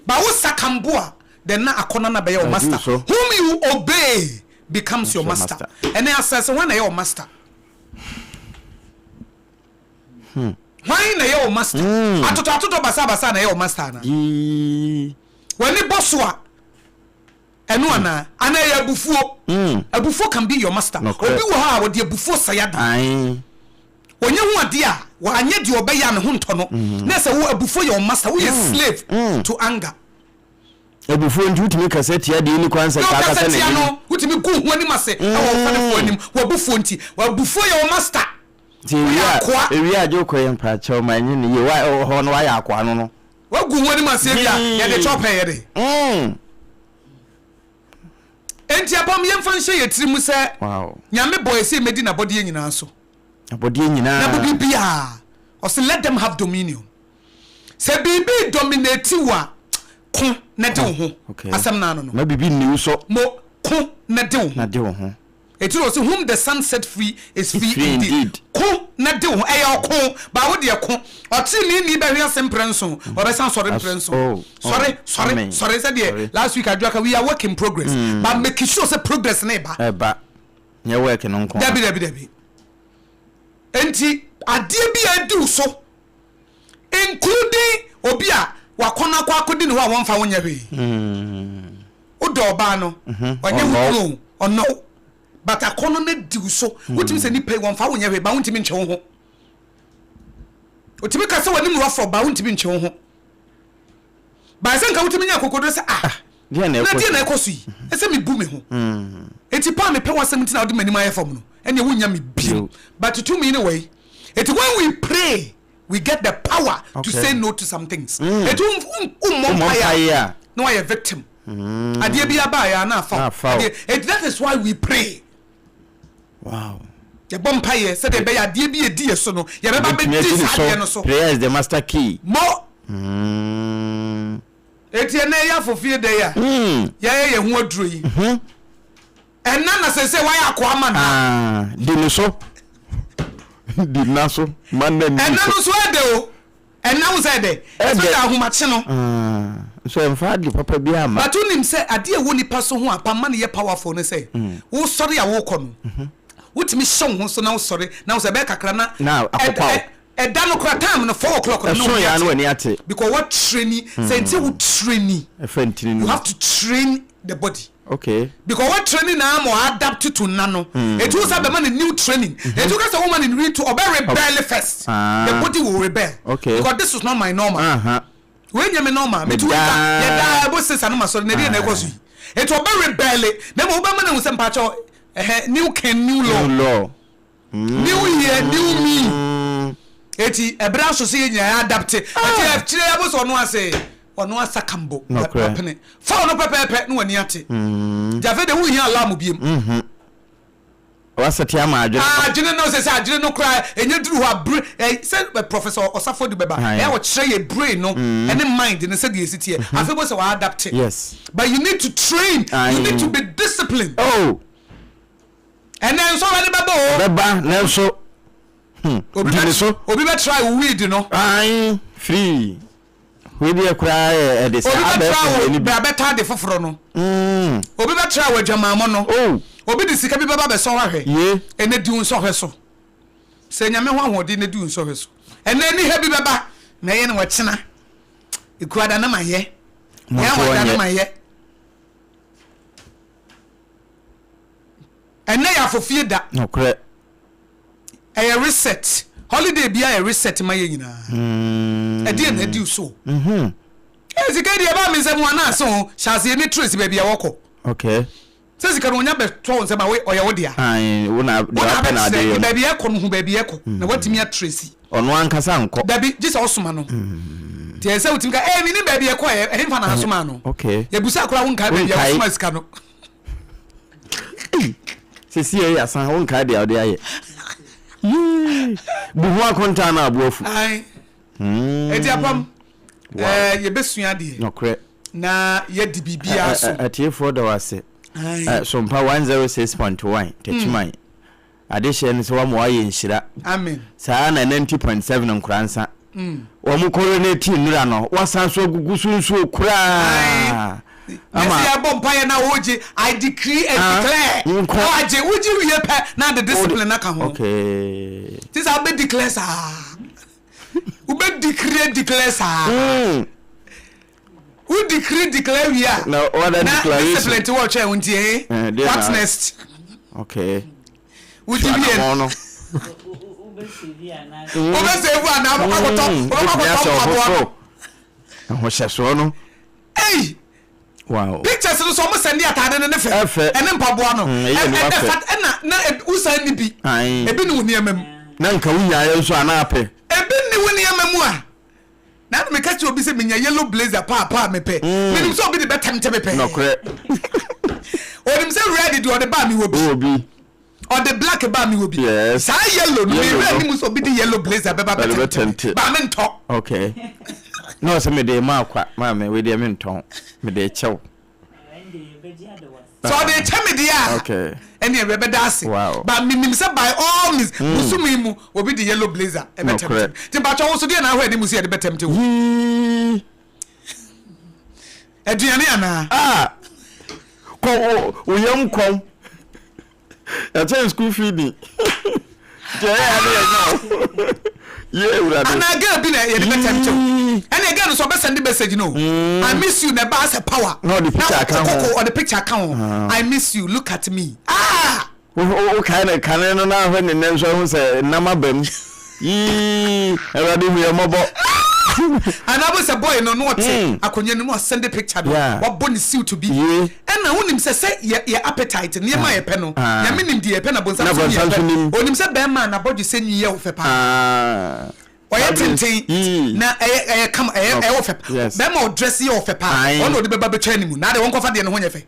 But wo sakambo a, then na akɔnnɔ no abɛyɛ wo master. Whom you obey becomes your master. Ɛnɛ asase hwan na ɛyɛ wo master? Hwan na ɛyɛ wo master? Atotɔ atotɔ basaa basaa na ɛyɛ wo master anaa? W'ani bɔ so a, Ɛno anaa? Anaa ɛyɛ abufuo? Abufuo can be your master. Obi wɔ hɔ a ɔde abufuo sɛe adeɛ. Ɔnyɛ ho adeɛ a, wanyɛ deɛ ɔbɛyɛ a ne ho ntɔ no. Na sɛ wo abufuo yɛ wo master, woyɛ slave to anger. Abufuo nti wotumi kasa tia deɛ ɛnni kwan sɛ Na nka wokasa akasa tia n'anim. no, wotumi gu wo ho anim ase wɔ wo mfɛfoɔ anim. W'abufuo nti. W'abufuo yɛ wo master. Nti Woyɛ ewie a akoa. ewie a gye wokɔ yɛ mpakyɛw ma ɛnyɛ ne yie wa hɔ no wayɛ akoa no no. Wagu ho anim aseɛ bi a yɛde kyɛw pɛ yɛ de. Enti apam yɛmfa nhyɛ yɛ tiri mu sɛ Nyame bɔ yɛ sɛ yɛmɛdi n'abɔdeɛ nyinaa so. Abɔdeɛ nyinaa. N'abɔdeɛ biara. Ɔse let them have dominion. Sɛ biribi dominate wo a, ko na de wo ho. Asɛm no ano no. Ma biribi nni wo so. Mo, ko na de wo ho. Na de wo ho. Eti na ɔse whom the son set free is free indeed. Ko na de wo ho. Ɛyɛ ɔko, but wo deɛ ko. Ɔtreneeni bɛhwe ase mprɛ nson, ɔbɛsan asɔre mprɛ nson. Sɔre, sɔre, sɔre sɛdeɛ last week Adwoa ka, we are work in progress. But make sure sɛ progress no reba. Ɛba. Nyɛ work no nko ara. Dabi, dabi, dabi. Enti adeɛ bi a adi wo so including obi a wakɔnɔ akɔ akɔdi ne hɔ a wɔmfa wo nyɛ hwee. Wodɔ ɔbaa no, ɔnyɛ wo kunu o, ɔnnɔ wo. But akɔnɔ no adi wo so. Wotumi sɛ nipa yi wɔmfa wo nyɛ hwee, but wontumi ntwe wo ho. Otumi ka sɛ w'anim rɔfrɔ, but wontumi ntwe wo ho. But sɛ nka wotumi nya akokoduro sɛ ah, Deɛ na na ɛkɔ deɛ so na ɛkɔ so yi, ɛsɛ mebu me ho. Eti paa mepɛ w'asɛm nti na wode m'anim ayɛ fam no, ɛneɛ wonnya me bio. Bio. But tumi no wɔ yi. Eti when we pray, we get the power to say no to some things. Eti wommɔ Wommɔ mpaeɛ mpaeɛ a, a. na wayɛ victim. Adeɛ bi abaeɛ a na afa Na wo. afa wo. Adeɛ, eti that is why we pray. Wow. Yɛbɔ mpaeɛ sɛdeɛ ɛbɛyɛ adeɛ bi a ɛdi yɛ so no, yɛbɛba Yɛbɛtumi abɛdi adi ne saa adeɛ no so. so. Prayer is the master key. Mo. Eti ɛnɛ yɛ afofie da yi a yɛayɛ yɛn ho aduro yi. Ɛna na sese wayɛ akoa ma nna. Di ne so. Di nna so. Ma nna nni Ɛna so. no nso ɛdɛ o. Ɛna wo sɛ ɛdɛ. Especially ahomakye no. Nso ɛmfa ade papa bi ama. But wonim sɛ adeɛ ɛwɔ nipa so ho a pa ma no yɛ powerful ne sɛ wosɔre a wokɔ no wotumi hyɛ wo ho so na wosɔre na wo sɛ ɛbɛyɛ kakra na Na akokwa wo. Ɛda no koraa time no 4 o'clock no na Ɛso yɛ a na w'ani w'ani ate ate. because wa traini sɛ nti wo traini Ɛfa ntini no you mu. have to train the body Okay. because wa traini na ama ɔ adapt to nna no eti wo sa bɛma no new training eti wo ka sɛ wo ma no new to ɔbɛ rebel first the body will rebel Okay. because this is not my normal wei nyɛ me normal me ti wo Medaa. sa yɛ daa ɛbɔ sesa no ma sɔre na ɛdeɛ na ɛkɔ so yi eti ɔbɛ rebel na mmom wobɛma no ahu sɛ mpakyɛw ɛhɛ new king new law. New law. New year new me eti ɛbrɛ aso sɛ yɛ nyinaa yɛ adapte ɛti akyire yɛ abosɛ ɔno ase ɔno asa kambo wapene fa ɔno pɛpɛɛpɛ ne wani ate nti afei de wohia alarm biem mhm. wasɛte ama adwene ah, adwene no sɛ sɛ adwene no koraa ɛnyɛ duru hɔ a bere sɛ professor ɔsafo de bɛba ɛyɛ ɔkyerɛ yɛ brain no mm. ɛne mind no sɛdeɛ ɛsi teɛ mhm. afei bɔ sɛ wɔadapte yes but you need to train you need to be disciplined oh Ɛnɛ nsɔhwɛ no bɛba o. Bɛba nanso hmm, Obi di bɛ ne so. Obi bɛ try wo weed no. Ae free. Wei deɛ koraa yɛ ɛde sɛ Obi bɛ abɛɛfo try deɛ wo ne bi. bra bɛtɔ ade foforɔ no. Mm. Obi bɛ try wo adwamammɔ no. Oh. Obi de sika bi bɛba bɛsɔ wo ahwɛ. Ye. Ɛnɛ di wo nsɔhwɛ so. Sɛ Nyame ho ahoɔden na di wo nsɔhwɛ so. Ɛnɛ aniha bi bɛba na ɛyɛ no ɔkyena. Ekuada na mayɛ. Mo nso Yɛn awada na ɔnyɛ. mayɛ. Ɛnnɛ yɛ afofie da. Nokorɛ. Ɛyɛ reset. Holiday biara yɛ reset ma yɛn nyinaa. Mm. Ɛdeɛn na adi so? Mm-hmm. Ee, sika yi deɛ ɛbaa me nsam anaa ase ho hyɛ aseɛ ne trace baabi a wɔkɔ. Okay. Sɛ sika no onya bɛtɔ wo nsam a ɔyɛ wo dea. Ae, wo na deɛ wapɛ na ade yɛ no. Baabi ɛkɔ no ho baabi ɛkɔ na watumi atrace. Ɔno ankasa nkɔ. Dabi, gye sɛ ɔsoma no. Nti ɛsɛ sɛ wotumi ka, ee menim baabi ɛkɔ ɛ, ɛhefa na asoma no. Okay. Yɛbusa koraa wonkae baabi a wosoma sika no. Sisi yɛ asan wonkae deɛ wode ayɛ. Yee, bu ho akontaa na abo afu. Ae. Eti apam, ɛɛ yɛbɛsua adeɛ. Nokorɛ. Na yɛadi biribiara so. Atiefoɔ da wo ase. Sompa 106.1 Techiman. Adehyeɛ ne sɛ wama wayɛ nhyira. Amen. Saa na 90.7 Nkoransa. Wɔn kɔrɔ ti nnura no wasan so agugu so nsuo koraa. Ama yɛ bɔ mpaeɛ na wogye I decree and ah, declare. Nkɔ. Na wagye wogye wie pɛ na de discipline na ka ho. Okay. Ti sɛ wobɛ declare saa. Wobɛ decree declare saa. Wo decree declare wie a. Na what na discipline ti wɔtwɛn wo nti eh. eh what next? Okay. Wogye wie no. Wobɛ save anaa wobɛkɔ akɔtɔ wobɛkɔ akɔtɔ mpaboa no. Ahohyɛsoɔ no. Ei! Wow. Pictures no so ɔmo sɛnde ataade no ne fɛ. Ɛfɛ. Ɛne mpaboa no. Mm, ɛyɛ niwa fɛ. Ɛna na wosan ni bi. Ayi. Ebi ne wo nneɛma mu. Na nka wonyaeɛ nso a na apɛ. Ebi nni wo nneɛma mu a. Na na meka kyerɛ obi sɛ menya yellow blazer paapaa a mepɛ. Menim sɛ obi de bɛtɛmte me pɛɛ. Nɔkorɛ. Onim sɛ red deɛ ɔde ba a mewɔ bi. Wowɔ bi. Ɔde black ba a mewɔ bi. Yes. Saa yellow no, Yellow mehwɛ no. anim sɛ obi de yellow blazer bɛba Ɔde bɛtɛmte me. bɛtɛmte. Ba mentɔ. Okay. Na ɔsɛ mede rema akwa. Maame, wei deɛ mentɔn. Mede rekyɛ wo. Sɛ ɔde rekyɛ me deɛ a, ɛnneɛ ɛbɛda ase. But menim sɛ by all means, bosome yi mu, obi de yellow blazer ɛbɛtɛmte me. Nti mpakyɛ wo nso deɛ na ahɔ anim sɛ yɛde bɛtɛmte wo? Aduane anaa? Ah! Kɔ wo yam kɔm. Yɛkyɛn school feeding. Nti ɛyɛ ya ne yɛnya o. Yie awurade. Anaa girl bi na yɛde bɛtɛmte wo. Ɛnna girl no nso ɔbɛsɛnde message no. I miss you na ɛba asɛ power. Na ɔde picture aka ho. Koko ɔde picture aka ho. I miss you look at me. Ah! Wo kae no kane no na ahwɛ ne nnɛ nso ahu sɛ nnam aba mu. Yii Awurade hu yɛn mmɔbɔ. Anaa bo sɛ boy no na ɔte akonnwa no mu ɔsɛnde picture no wabɔ ne suit bi. Ɛna wonim sɛ sɛ yɛ yɛ appetite nneɛma a yɛpɛ no Nyame nim deɛ yɛpɛ na bonsam nso nim deɛ yɛpɛ. Onim sɛ bɛrima a n'abɔdwesɛ nwi yɛ wo fɛ paa. Ɔyɛ tenten na ɛyɛ ɛyɛ kama ɛyɛ ɛyɛ wo fɛ. Bɛrima a ɔdrɛse yɛ wo fɛ paa ɔno na ɔde bɛba bɛtwa anim na adeɛ wɔnkɔfa deɛ ne ho nyɛ fɛ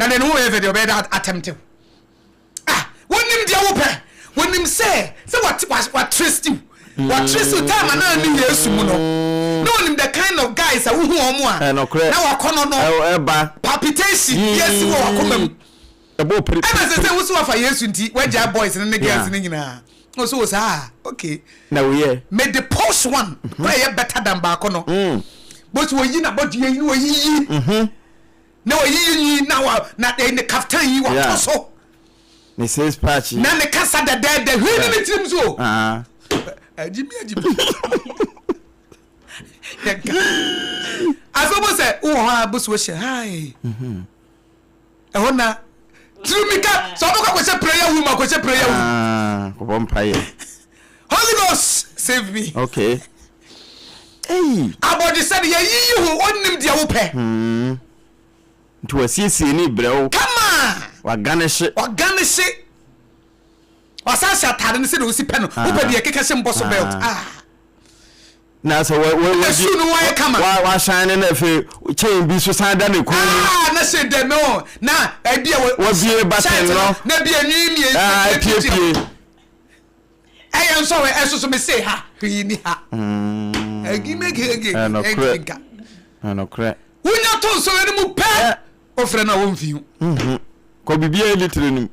na deɛ ne ho yɛ fɛ deɛ ɔbɛyɛ dɛ atɛmtew. Ah, wonim deɛ wopɛ. Wonim sɛ sɛ wate watrɛsti wo. Watrɛsti wo time a na ne Yesu mu no. Na onim the kind of guys a wohu wɔn a. Ɛnokorɛ. Na wakɔnɔ no. Ɛba. Palpitation bi asi wɔ wakoma mu. Ɛbɔ pere. Ɛna sɛ sɛ wosi wafa Yesu nti wagyae boys no ne girls no nyinaa. Ɔsɛ o saa okay. Na woyɛ. May the post one kora ɛyɛ better than baako no. Bosi oyi na bɔdua yi na oyiyi. Na wayiyi nwi na wa na eh, ne kaftan yi watɔ Yeah. so Ne sales patch yi. na ne kasa dɛdɛɛdɛ hwii ne ne tirim so Ah. agyimi agyimi yɛnka afei bo sɛ wowɔ hɔ a bo so wɔhyɛ hai ɛhɔ na tirimi ka sɛ wobɛkɔ akɔhyɛ prayer room akɔhyɛ prayer room Ah, kɔbɔ mpaeɛ. Holy Ghost save me Okay. Ei. Abɔdwesɛ no yɛyiyi ho ɔnnim deɛ wopɛ. Hmm. Nti wasiesie ne brɛ wo. Kama. Waganehye. Waganehye. Wasan hyɛ ataade no sɛdeɛ wosi pɛ no. Ah. Wopɛ deɛ ɛkeka hyɛ mbɔ so belt. Ah. ah. Na sɛ wɔ wɔ wɔ Esu no wɔyɛ kama. Wa wahyɛn ne na afei chain bi so san da ne kɔn mu. Ah na hyɛ dɛ no na ebi a wɔ. Wabie button no. Na ebi enwi mie. Ah epiepie. Ɛyɛ nsɔhwɛ ɛsoso me se ha hwee ni ha. Ɛgimegege ɛnka. Ɛnokorɛ. Wonya to nsɔhwɛ no mu pɛ ofrɛ no a wɔmfi ho. Mhm. Kɔ biribiara ni tiri no mu.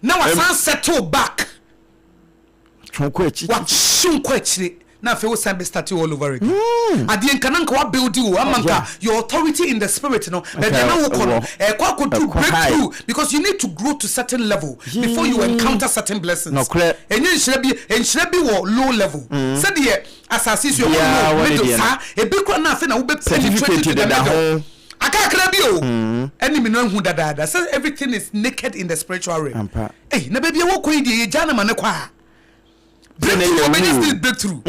Na wasan settle back. Twe kɔ akyi. Watwe kɔ akyire na afei wosan bɛ start all over again. Mm. Adeɛ nka na nka wa build o ama nka your authority in the spirit no baabi a na wokɔ no ɛkɔ akɔdu breakthrough because you need to grow to certain level before you encounter certain blessings. Nokorɛ. Ɛnyɛ nhyira bi nhyira bi wɔ low level sɛdeɛ asase so ɛwɔ low middle saa ebi kora na afei na wobɛ penetrate to the middle. Akakra bi o ɛne mi no ehu dadaada sɛ everything is naked in the spiritual realm. Ei na baabi a wɔkɔ yi deɛ yɛgya no ma no kɔ a. Breakthrough ɔbɛnya still breakthrough.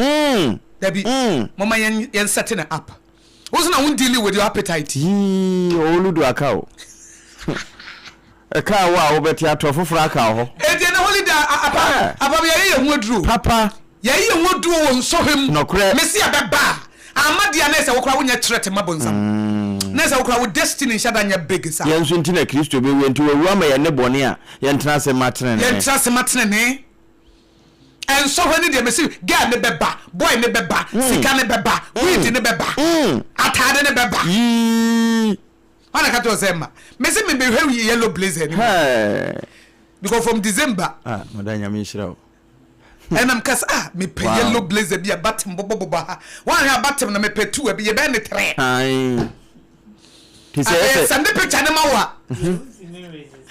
Dabi mama yɛn yɛn setting it up. Wo na won dealing with your appetite. Yii ɔwɔ ludo aka o. Ɛka wo a wobɛte atɔ foforɔ aka wɔ hɔ. Eti ɛnɛ holiday apa apa yɛyɛ yɛn ho aduro. Papa. Yɛyɛ yɛn ho aduro wɔ nsɔhwɛ mu. Nɔkorɛ. Mesi ɛbɛba a ama deɛ na ɛsɛ wo koraa wonyɛ threat ma bonsam. Na ɛsɛ wo koraa wo destiny nhyɛ da nyɛ big saa. Yɛn nso nti na Kristo bɛwu nti wawu ama yɛn ne bɔne a yɛntena ase ma tenenee. Yɛntena ase ma tenenee. Nsɔhwɛ ne deɛ mesi girl ne bɛba boy ne bɛba mm. sika ne bɛba mm. weed ne bɛba mm. ataade ne bɛba wọn na ka kyerɛ sɛ ma mesi mi bɛ hwɛ yellow blazer ni mu because from December. ah mada nyame nhyira o. ɛnam kasa ah mepɛ yellow blazer bi a batem bɔbɔbɔbɔ ha wɔn ahwɛ abatem na mepɛ tu ɛbi yɛ bɛn ne trɛ. Afei sɛnde picture ne ma wo a.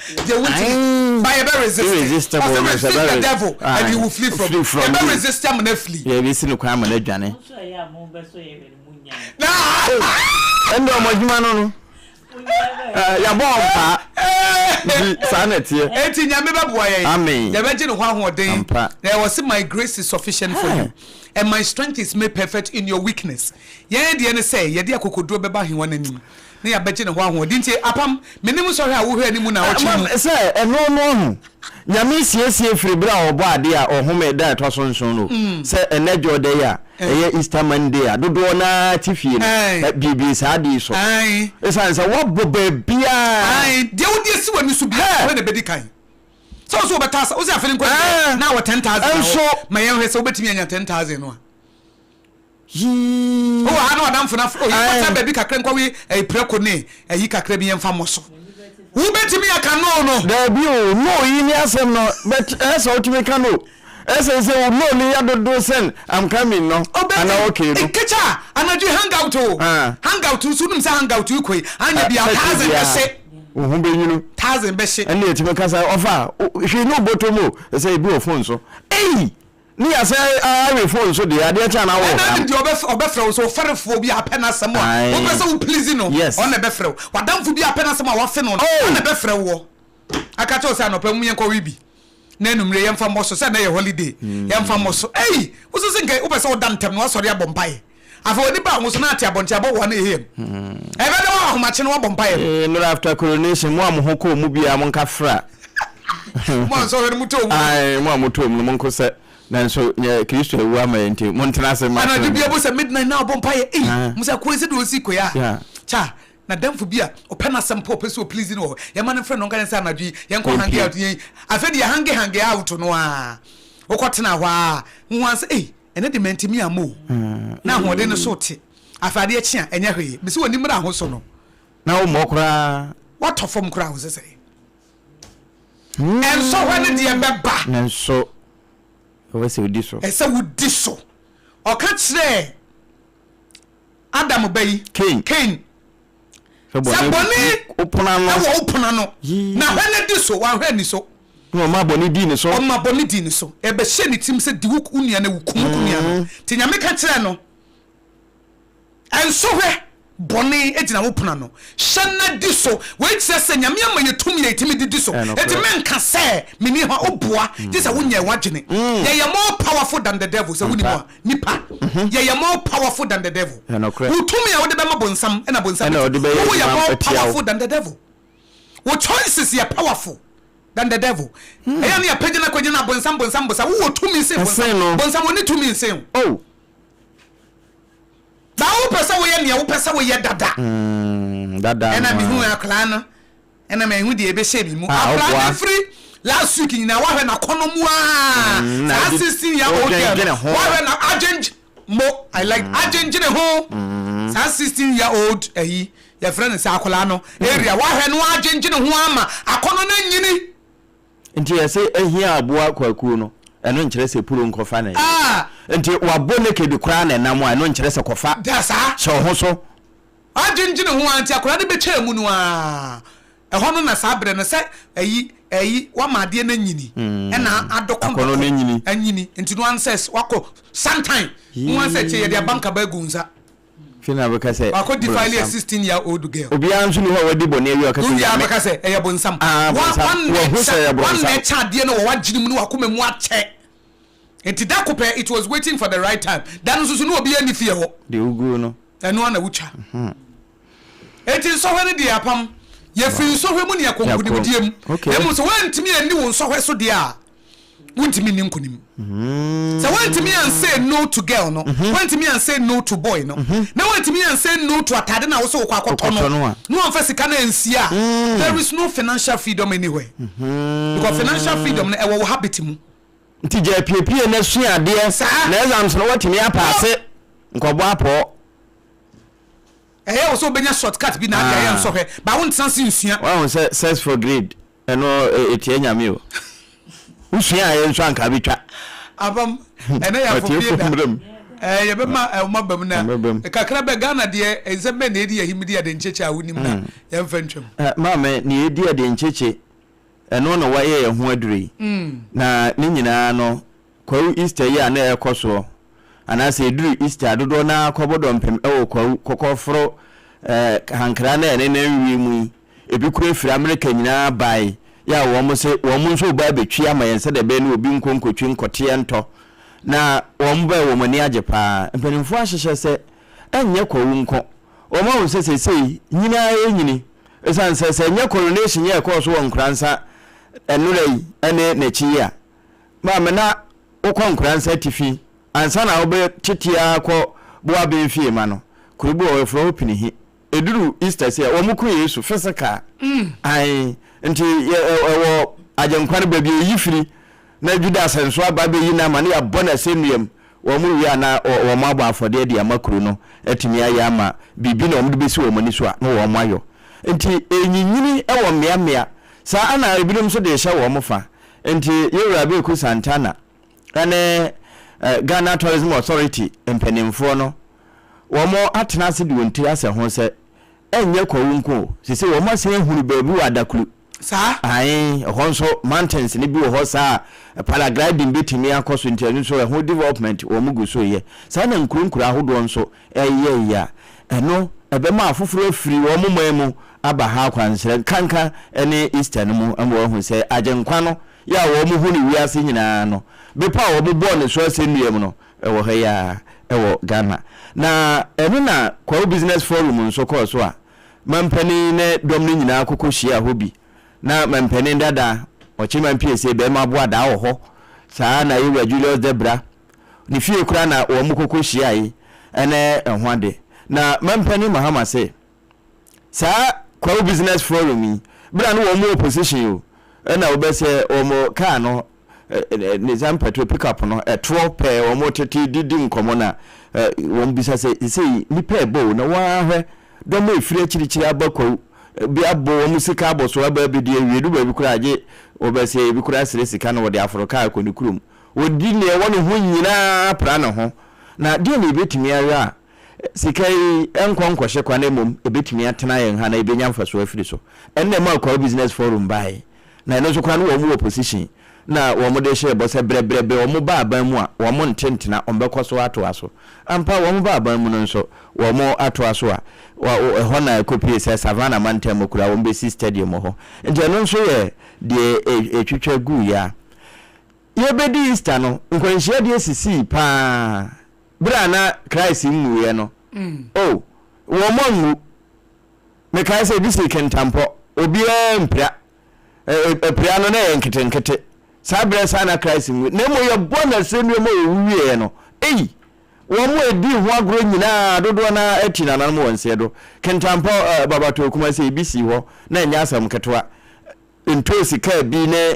Deɛ wontumi ba yɛbɛ resist. Ɔsɛ resist the devil and he will flee from you. Yɛbɛ resist ama no afili. Yɛbɛsi no kwan ama no adwane. Ɛnde ɔmo adwuma no no. Yɛabɔ wɔn paa. Nti saa na ɛteɛ. Enti Nyame bɛboa yɛn. Amen. Yɛbɛgye ne ho ahoɔden. Ampa. Na ɛwɔ se my grace is sufficient for you and my strength is made perfect in your weakness. Yɛn deɛ ne sɛ yɛde akokoduro bɛba ahewa no anim na yɛabɛgye ne ho ahoɔden. Nti Apam, menim nsɔhwɛ a wohwɛ anim naawɔtwe mu. Sɛ ɛno no ɔho. Nyame siesie firi berɛ a ɔbɔ adeɛ a ɔhome da a ɛtɔ so nson no. Sɛ ɛnɛ dwoɔda yi a ɛyɛ Easter Monday a dodoɔ no ara te fie no, buebue saa adeɛ yi so. Ɛsiane sɛ woabɔ baabiara. Deɛ wode asi w'ani so biara, hwɛ na ɛbɛdi kan. Sɛ wo sɛ wobɛtɔ asa, wo sɛ afe no nkɔ awieɛ na wɔ 10,000 na hɔ. Ma yɛnhwɛ sɛ wobɛtumi anya 10,000 no a. Yii. Wowɔ ha na w'adamfo no afrɛ wo, yɛnkɔtena baabi kakra nkɔwe ɛyi prɛko ne ayi kakra bi yɛmfa mmɔ so. Wobɛtumi aka no no? Daabi o, no yi ne asɛm no, but ɛyɛ sɛ wotumi ka no. Ɛsɛ sɛ wo no no yɛ dodo sɛn I'm coming no, anaa okay no. Nkekya, anadwo yi hangout o, hangout nso wonim sɛ hangout yi kɔ yi, anyɛ bia thousand bɛhye. Wo ho bɛnwunu. Thousand bɛhye. Ɛnna yɛtumi ka sɛ ɔfa hwee ne wobɔtɔ mu o, ɛsɛ ebi wɔ phone so. Ei! Ne yɛ sɛ awe phone so deɛ adeɛ kyɛ anaa wɔ Ɛna nim deɛ ɔbɛfrɛ wo sɛ ɔfɛrefoɔ bi a apɛ n'asɛm a wopɛ sɛ wo please no ɔno na ɛbɛfrɛ wo. W'adamfo bi a apɛ n'asɛm a wafe no no ɔno na ɛbɛfrɛ woɔ aka kyerɛ wo sɛ anɔpa mom yɛnkɔ we bi na anummerɛ yɛmfa mmɔ so sɛ ɛnɛ yɛ holiday yɛmfa mmɔ so. Ei! Wo nso sɛ nka wopɛ sɛ woda ntɛm na woasɔre abɔ mpaeɛ. Afei w'ani ba wo ho so na ate abɔnten abɔ 1am. Ɛbɛda wo ahomakye na woabɔ mpaeɛ no. Nnora after coronation mo a mo ho kɔɔ mu biara monka fra. Mo a nsɔhwɛ no motɔɔ mu no. Ae, mo a motɔɔ mu no monko sɛ, nanso nyɛ Kristo awu ama yɛn nti, montena ase mma Anadwo trenee. bi ɛbɔ sɛ midnight na ɔbɔ mpaeɛ ei, mo sɛ akoa yi sɛdeɛ ɔsi kɔ yi a, Yeah. kya, n'adamfo bi a ɔpɛ n'asɛm pa ɔpɛ sɛ ɔplease no wɔ hɔ, yɛma no mfrɛ no ɔnka ne sɛ anadwo yi yɛnkɔ hange Yɛmpie. out yɛn, afei deɛ hange hange out no ara, wokɔtena hɔ ara, wohu ara sɛ ei, ɛnɛ de mantumi amma o, na ahoɔden no so te, afei adeɛ kye a ɛnyɛ hwee, mese w'ani mmra ho so no. Na wommɔ koraa. Woatɔ fam koraa wo sɛ sɛn. Nsɔhwɛ no deɛ bɛba. Nanso ɛwɔ sɛ wodi so. Ɛsɛ wodi so. Ɔka kyerɛɛ Adam ba yi, Kain, Kain, sɛ sɛ bɔne bɔne wo pono ano. wɔ wo pono ano, Yii. na hwɛ na di so. Wanhwɛ anni so. Na ɔmaa bɔne dii ne so. Ɔma bɔne dii ne so. Ɛbɛhyɛɛ ne tirim sɛ di wo nua no awu, kum wo nua no. Nti Nyame ka kyerɛɛ no. Nsɔhwɛ bɔne gyina wo pono ano. Hyɛ na di so. Wei kyerɛ sɛ Nyame ama yɛ tumi a yɛtumi de di so. Enti menka sɛ menni hɔ. Woboa gye sɛ wonyɛɛ w'adwene. Yɛyɛ more powerful than the devil. Sɛ wonim a, nipa. Yɛyɛ more powerful than the devil. Wo tumi a wode bɛma bonsam na bonsam bɛtumi. Woyɛ more powerful than the devil. Wo choices yɛ powerful than the devil. Ɛyɛ a ne yɛpagya no akɔgyina bonsam, bonsam, bonsam. Wowɔ tumi sen bonsam. Bonsam ɔnni tumi nsen wo. Na wopɛ sɛ woyɛ nea wopɛ sɛ woyɛ dada. Mm, dada Ɛna no mehu ara. akwadaa no, ɛna mahu deɛ ɛbɛhyɛ me mu. Ah, Akwadaa no woboa. firi last week nyinaa woahwɛ n'akɔnnɔ mu aa. Na Saa adi- 16 year old girl wodwendwene no, ho. woahwɛ na adwendwe mo, I like adwendwene ho. Saa 16 year old ayi, yɛfrɛ no sɛ akwadaa no, area, woahwɛ no adwendwene ho ama akɔnnɔ no anyini. Nti yɛse ahia aboa kwakuo no, ɛno nkyerɛ sɛ puro nkɔfa ne yere. Nti wabɔ naked koraa na ɛnam a, ɛno nkyerɛ sɛ kɔfa. Da saa. Hyɛ wo ho so. Adwendwene ho ara nti akwadaa no bɛtwaa mu no ara, ɛhɔ no na saa berɛ no sɛ ayi ayi wama adeɛ no anyini ɛna adɔkɔ Akɔnnɔ no anyini. anyini nti no ansɛ wakɔ santan no ansɛ kyɛ yɛde abankaba agu nsa. Afei na bɛka sɛ, Wakɔ defile a Bronsam. 16 year old girl. Obiara nso nni hɔ a wadi bɔne awie a ɔka sɛ, Obiara Nyame. bɛka sɛ, Ɛyɛ bonsam. Ah, Wa- bonsam. Wanna Wahu sɛ kyɛ ɛyɛ wanna bronsam. kyɛ adeɛ no wɔ w'adwene mu ne w'akoma mu akyɛ. Nti da ko pɛ, it was waiting for the right time. Da no nso so na obiara nni fie hɔ. Deɛ woguo no. Ɛno ara na wotwa. Enti nsɔhwɛ no deɛ apam. Yɛfiri nsɔhwɛ mu ne yɛkɔ Yɛakɔ. nkonimdie mu. Okay. Na mmom sɛ woantumi anni wo nsɔhwɛ so deɛ a, wontumi nni nkonim. Sɛ woantumi an say no to girl no, woantumi an say no to boy no, na woantumi an say no to atade no a wose wokɔ akɔtɔ Wokɔtɔ no, no a. na woamfa sika no ansie a, there is no financial freedom anywhere. Because financial freedom no ɛwɔ wo habit mu. Nti gya apiepie na sua adeɛ. Saa. Na exams no woatumi apaase. Nkɔbɔ apɔɔ. Ɛyɛ wo sɛ wobɛnya short cut bi na ade ayɛ nsɔhwɛ, but wontena ase nsua. Woahu sɛ search for grade ɛno ɛtia Nyame o. Wosua ayɛ nso anka abɛtwa. Abam, ɛnɛ yɛ afɔfie da. Ɛɛ yɛbɛma ɛwoma eh, bam na kakra bɛ Ghana deɛ nsɛm bɛn na ɛdi ahim di ade nkyekye a wonim na hmm. yɛmfa ntwam. Eh, maame, nea ɛdi ade nkyekye ɛno na wayɛ yɛn ho aduru yi. Hmm. Na ne nyinaa no Kwawu Easter yi a na ɛrekɔ soɔ, anaasɛ ɛduru Easter a dodoɔ no ara kɔbɔ dɔmpem wɔ Kwawu kɔkɔforo eh, hankra no a ɛnenam wiem yi. Ebi koraa firi Amerika nyinaa bae yɛ a wɔn se wɔn nso reba abɛtwi ama yɛn sɛdeɛ ɛbɛyɛ na obi nkɔ nkɔtwi nkɔteɛ ntɔ. Na wɔn bae wɔn ani agye pa ara. Mpanimfoɔ ahyehyɛ sɛ ɛnyɛ kwawu nko. Wɔn ahu sɛ seesei nyini ara renyini. Ɛsiane sɛ sɛ ɛnyɛ coronation yi a ɛkɔɔ so wɔ Nkoransa nnora yi ne n'akyi yi a, maame na wokɔ Nkoransa atifi ansa na wobɛtete ara kɔ Boaben fie ma no, kuro bi wɔ hɔ yɛfrɛ hɔ Pinihi. Ɛduru Easter sei a, wɔko Yesu physical. Ae, nti yɛ ɛwɔ Agyenkwa no baabi a ɛyi firi, na Judas nso aba abɛyi no ama na yɛabɔ no asɛnnuam. Wɔn wie a na wɔn abɔ afɔdeɛ de ama kuro no atumi ayɛ ama biribi na wɔde bɛsi wɔn ani so a na wɔn ayɔ. Nti ɛnyinyini wɔ mmeammea. Saa ara na ebinom nso de rehyɛ wɔn fa. Nti Yɛwura Abeku Santana ne Ghana Tourism Authority mpanimfoɔ no, wɔatena ase de wɔn tiri asɛ ho sɛ ɛnyɛ Kwawu nko o, seesei wɔasan ahunu baabi wɔ Adaklu. Saa? Ae, ɛhɔ nso mountains no bi wɔ hɔ saa a paragliding bɛtumi akɔ so nti ɛno nso ɛho development wɔn gu so reyɛ. Saa na nkuro nkuro ahodoɔ nso reyɛ a ɛno ɛbɛma afoforɔ afiri wɔn man mu aba ha akwansrɛ nkanka ne Easter no mu ama wɔahu sɛ Agyenkwa no yɛ a wɔn hu no wiase nyinaa no, bepɔ a wɔn bɔɔ ne so asɛnnua mu no ɛwɔ ha yi ara ɛwɔ Ghana. Na ɛno na Kwawu Business Forum nso kɔɔ so a Mampanin ne dɔm no nyinaa kɔkɔ hyiaa hɔ bi. Na mampanin dada Ɔkyeman Piesie barima Aboadaa wɔ hɔ. Saa ara na Yewura Julius Debra ne fie koraa na wɔn kɔkɔ hyiae ne ɛho ade. Na mampanin Mahama se saa Kwawu Business Forum yi bere a na wɔn wɔ opposition o ɛna wobɛsɛ wɔn kaa no Nissan Patrol pickup no ɛtoɔ pɛɛ wɔn tete didi nkɔmɔ na wɔn bisa sɛ sesei nipa ɛbɔ o na wɔn ahwɛ dɔm a efiri akyirikyiri aba kwawu bi abɔ wɔn sika abɔ so aba abɛdi awie du baabi koraa agye wɔbɛsɛ ebi koraa srɛ sika na wɔde aforo kaa kɔ ne kurom wɔdi nea ɛwɔ ne ho nyinaa pra ne ho na deɛ na ebetumi ayɛ a sika yi nkɔ nkɔhyɛ kwa na mmom ebetumi atena yɛn ha na ebenya mfasoɔ afiri so ɛnna ɛma Kwawu Business Forum baeɛ. Na ɛno nso koraa no wɔn wɔ position na wɔn de hyɛɛ bɔ sɛ brɛbrɛbrɛ wɔn ba aban mu a wɔn nte ntena wɔn bɛkɔ so atoa so. Ampa wɔn ba aban mu no nso wɔn atoa so a ɛhɔ na ɛkɔpue sɛ Savannah mantam mu koraa wɔn bɛsi stadium wɔ hɔ. Nti ɛno nso yɛ deɛ ɛtwitwa guiɛ a. Yɛbɛdi Easter no nkwanhyia deɛ sisii paa berɛ a na Christ nwuiɛ no. Oh, wɔn anwu. Mekae sɛ ebi sii kentampɔ, obiara ampira. Apira no na ɛyɛ nketenkete. Saa berɛ saa na Christ nwu. Na mmom yɛbɔ no asɛnnua mu a ɔwu wieɛ no, ei, wɔn a ɛdii ho agorɔ nyinaa dodoɔ no ara ati nananom wɔ nseɛ do. Kentampɔ, Babatoo Kumasi, ebi sii hɔ, na ɛnyɛ asɛm ketewa. Ntoosi kaa bi ne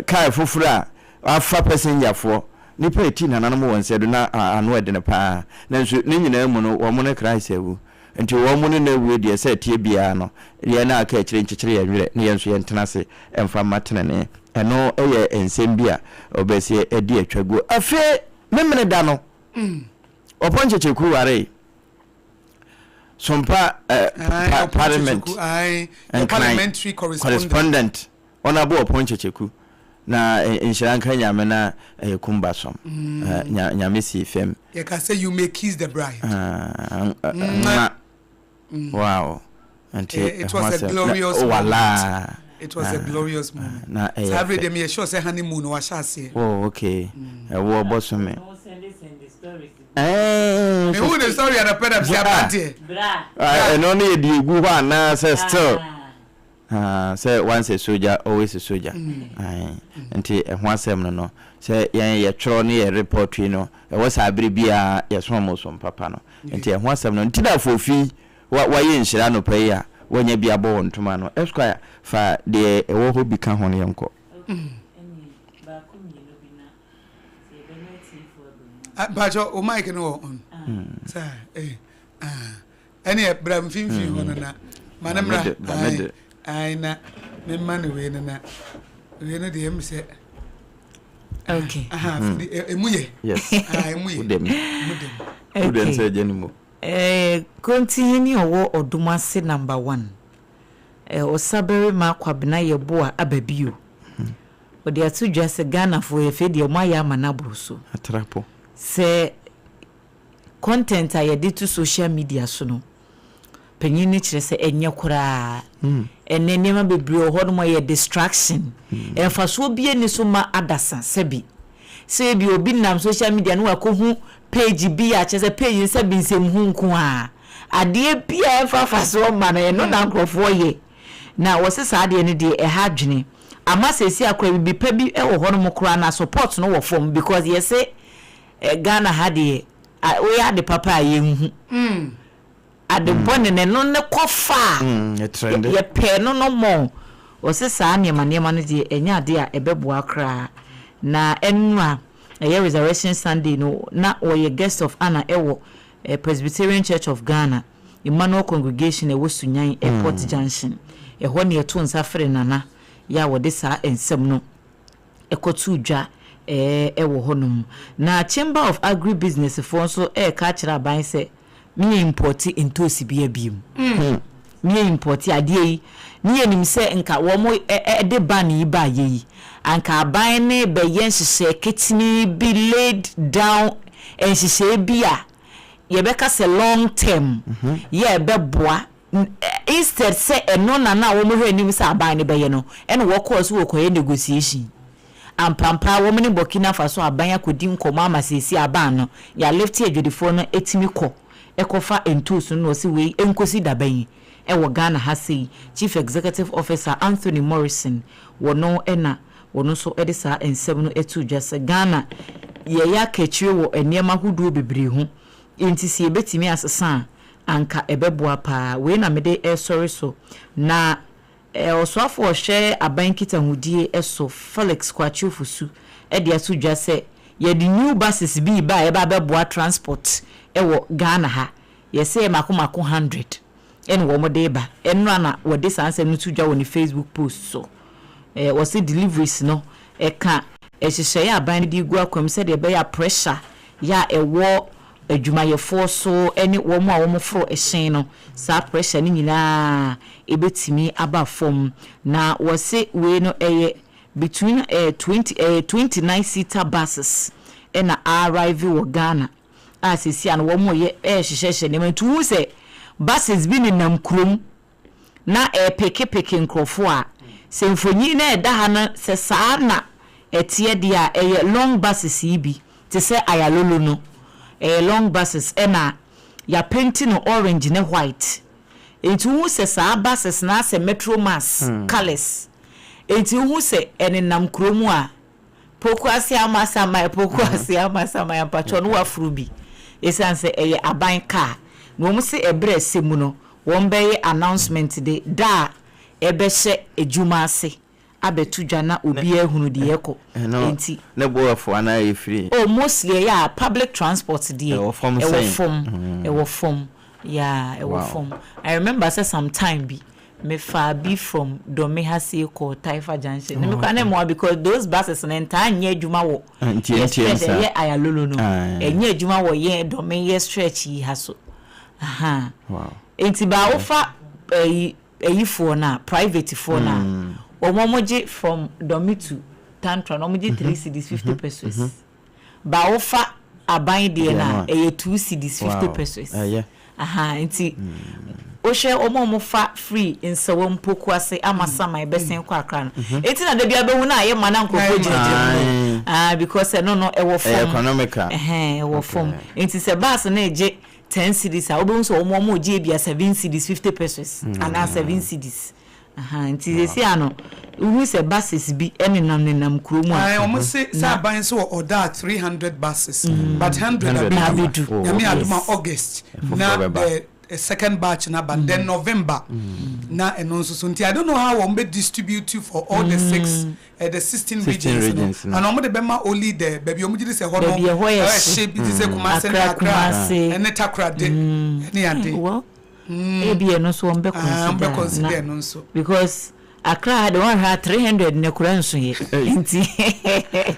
kaa foforɔ a afa pasengyafoɔ. Nnipa reti nananom wɔn nsa du na ano ɛdene pa ara. Nanso ne nyinaa mu no wɔn ne Christ awu. Nti wɔn ne no awue deɛ sɛ ɛteɛ biara no yɛn a aka akyire nkyekyere yɛn werɛ na yɛn nso yɛntena ase mfa mma tenenee. Ɛno yɛ nsɛm bi a wɔbɛsi adi atwa guo. Afei Memeneda no, Ɔpɔn Kyekyeku waree. Sompa eh, pa, parliament nkran correspondent Honourable Ɔpɔn Kyekyeku na eh, nhyira nka Nyame na ɛyɛ eh, kumba som mm. eh, Nyame si fam. Yɛka sɛ you may kiss the bride. Uh, uh, mm. Wow. Nti eh, it was a glorious moment. It was a glorious moment. Na ɛyɛ Saa bere deɛ meyɛ sure sɛ honeymoon wahyɛ aseɛ. Oh okay. Ɛwɔ bɔsome. Mehu ne story anɔpɛ na mesɛ aberanteɛ. Ɛno no yɛ deɛ egu hɔ anaa sɛ still sɛ once a soldier always a soldier. Nti ɛho asɛm no no sɛ yɛn yɛtwerɛ ne yɛ report yi no ɛwɔ saa bere biara yɛso wɔn som papa no nti ɛho asɛm no nti na fofi wa wayɛ nhyira anɔpa yi a wanya bi abɔ wɔn ntoma no Esquire fa deɛ ɛwɔ hɔ bi ka ho no yɛnkɔ. Mpatsɔ o mic no wɔ on. Sɛ eh ah ɛne bra mfimfini hɔ no na ma ne mmra ayi ayi na me ma ne wei no na wei no deɛ ɛmu sɛ. Okay. Aha emu yɛ. Yes. Ah emu yɛ. Wodem. Emu dem. Wodem sɛ ɛgya ne mu. Eh, Kontihene ɔwɔ Ɔdomase number one. Eh, Ɔsabarima Kwabena Yeboah aba bio. Ɔde ato dwa sɛ Ghanafoɔ afei deɛ wɔayɛ ama no aboro so. Atrapo. Sɛ content a yɛde to social media so no, panyin no kyerɛ sɛ ɛnyɛ koraa. Ɛnnɛ nneɛma bebree wɔ hɔnom a ɛyɛ distraction. Mfasoɔ biara nni so mma adasa sɛbi. Sɛ ebia obi nam social media na wakɔhu page bi a kyerɛ sɛ page no sɛbi nsɛmhu nko ara. Adeɛ bi a ɛmfa mfasoɔ mma no, ɛno na nkurɔfoɔ yɛ. Na wɔse saa adeɛ no deɛ ɛha adwene. Ama seesei a koraa biribi pa bi wɔ hɔnom koraa no a support no wɔ fam because yɛse Ghana ha deɛ woyɛ ade papa a yɛnhu. Ade bɔne no ɛno ne kɔfa a yɛpɛ no no more. Wɔse saa nneɛma nneɛma no deɛ ɛnyɛ adeɛ a ɛbɛboa koraa. Na ɛnora ɛyɛ Resurrection Sunday no na wɔyɛ guest of honour ɛwɔ Presbyterian Church of Ghana, Emmanuel Congregation a ɛwɔ Sunyani Airport Junction. Ɛhɔ na yɛtoo nsa frɛɛ Nana yɛ a wɔde saa nsɛm no kɔtoo dwa wɔ hɔnom. Na Chamber of Agri Business foɔ nso reka akyerɛ aban sɛ meyɛ importe ntoosi bia biom. Meyɛ importe adeɛ yi ne yɛnim sɛ nka wɔn de ban yi baayɛ yi anka aban no rebɛyɛ nhyehyɛɛ ketene bi laid down nhyehyɛɛ bi a yɛbɛka sɛ long term yɛ a ɛbɛboa Instead sɛ ɛno na na wɔn hwɛ anim sɛ aban no bɛyɛ no, ɛna wɔkɔɔ so wɔkɔyɛ negotiation. Ampampaa wɔn ne Burkina Faso aban akɔdi nkɔmmɔ ama seesei aban no yɛalifte adwadifoɔ no atumi kɔ kɔfa ntoosi no na wɔse wei ɛnkɔsi dabɛn wɔ Ghana ha sei. Chief Executive Officer Anthony Morrison wɔno na wɔno nso de saa nsɛm no too dwa sɛ Ghana yɛyɛ aka akyire wɔ nneɛma ahodoɔ bebree ho enti sɛ yɛbɛtumi asesa a anka ɛbɛboa paa. Wei na mede resɔre so. Na Ɔsoafo a ɔhwɛ aban nkitahodie so, Felix Kwakye Ofosu de ato dwa sɛ yɛde new buses bi reba a ɛba abɛboa transport wɔ Ghana ha. Yɛsɛ yɛ mako mako 100 ɛna wɔn de reba. Ɛnora na wɔde saa nsɛm no to dwa wɔ ne Facebook post so. Wɔse deliveries no ɛka nhyehyɛeɛ a aban no de regu akwan mu sɛdeɛ ɛbɛyɛ a pressure yɛ a ɛwɔ adwumayɛfoɔ so ne wɔn a wɔforo hyɛn no, saa pressure no nyinaa ɛbɛtumi aba fam. Na wɔse wei no ɛyɛ between ɛyɛ 20 ɛyɛ 29 seater buses ɛna arrive wɔ Ghana a seesei a no wɔn yɛ ɛrehyehyɛhyɛ nneɛma nti wohu sɛ buses bi nenam kurom na ɛrepekepeke nkurɔfoɔ a, sɛ mfonyin no a ɛda ha no sɛ saa na ɛteɛ deɛ a, ɛyɛ long buses yi bi te sɛ Ayalolo no. Ɛyɛ long buses ɛna yɛapenti no orange ne white. Enti wohu sɛ saa buses no asɛ Metro Mass colours. Enti wohu sɛ ɛnenam kuro mu a, Pokuase Amasaman, Pokuase Amasaman mpakyɛw no waforo bi esiane sɛ ɛyɛ aban car na wɔn se ɛberɛ ɛsɛ mu no wɔn bɛyɛ announcement de da a ɛbɛhyɛ adwuma ase abɛto dwa na obiara ahunu deɛ ɛkɔ Ɛno enti. ne bo afu anaa ɛyɛ free? Oh mostly ɛyɛ a public transport deɛ Ɛwɔ fam ɛwɔ sɛn? fam ɛwɔ fam yeah ɛwɔ Wow. fam I remember sɛ some time bi Me faa bi from Dome ha sei kɔɔ Taifa junction. Ne me koraa na ɛmoa because those buses no ntaa nyɛ adwuma wɔ yɛ stretch ɛyɛ Ayalolo no. Ɛnyɛ adwuma wɔ yɛn Dome yɛ stretch yi ha so. Ahaa. Nti baa wofa ɛyi ɛyifoɔ no a private foɔ no a wɔn wɔn gye from Dome to Tantra no wɔn gye 3 cedis 50 pesos. Ba wo fa aban deɛ no a ɛyɛ 2 cedis 50 pesewas ahaa nti wo hwɛ wɔn a wɔn fa firi Nsawam Pokuase Amasaman bɛsen kɔ Accra no nti na dabi abɛhu no a yɛ ma na nkorɔfoɔ gyina gyina mu no aah because ɛno no ɛwɔ fam ɛhɛn ɛwɔ fam nti sɛ bus no regye 10 cedis a wobɛhu sɛ wɔn wɔn regye ebia 7 cedis 50 pesewas anaa 7 cedis. Ahaa nti seesei a no wohu sɛ buses bi nenam nenam kuro mu a. Ae wɔn se sɛ Na. aban nso wɔ ɔdaa 300 buses but 100 100 abedu Abedu. Oh, Nyame okay. adom a Yes. August Foforɔ na bɛba. the second batch no aba then November na ɛno nso so nti I don't know how wɔn bɛ distribute for all the six eh, the 16 16 regions no regions no. ana wɔn de bɛma only the baabi wɔn gye di sɛ ɛhɔ no Baabi ɛhɔ yɛ ɛhɔ hye. hye bi te sɛ Kumasi ne Accra, Accra Kumasi. ɛne Takoradi ɛne ade. Well, Ebia ɛno nso wɔn bɛ Ah, wɔn bɛ consider consider na ɛno nso. because Accra ha de wɔn hwɛ a 300 ne kura nso yɛ nti.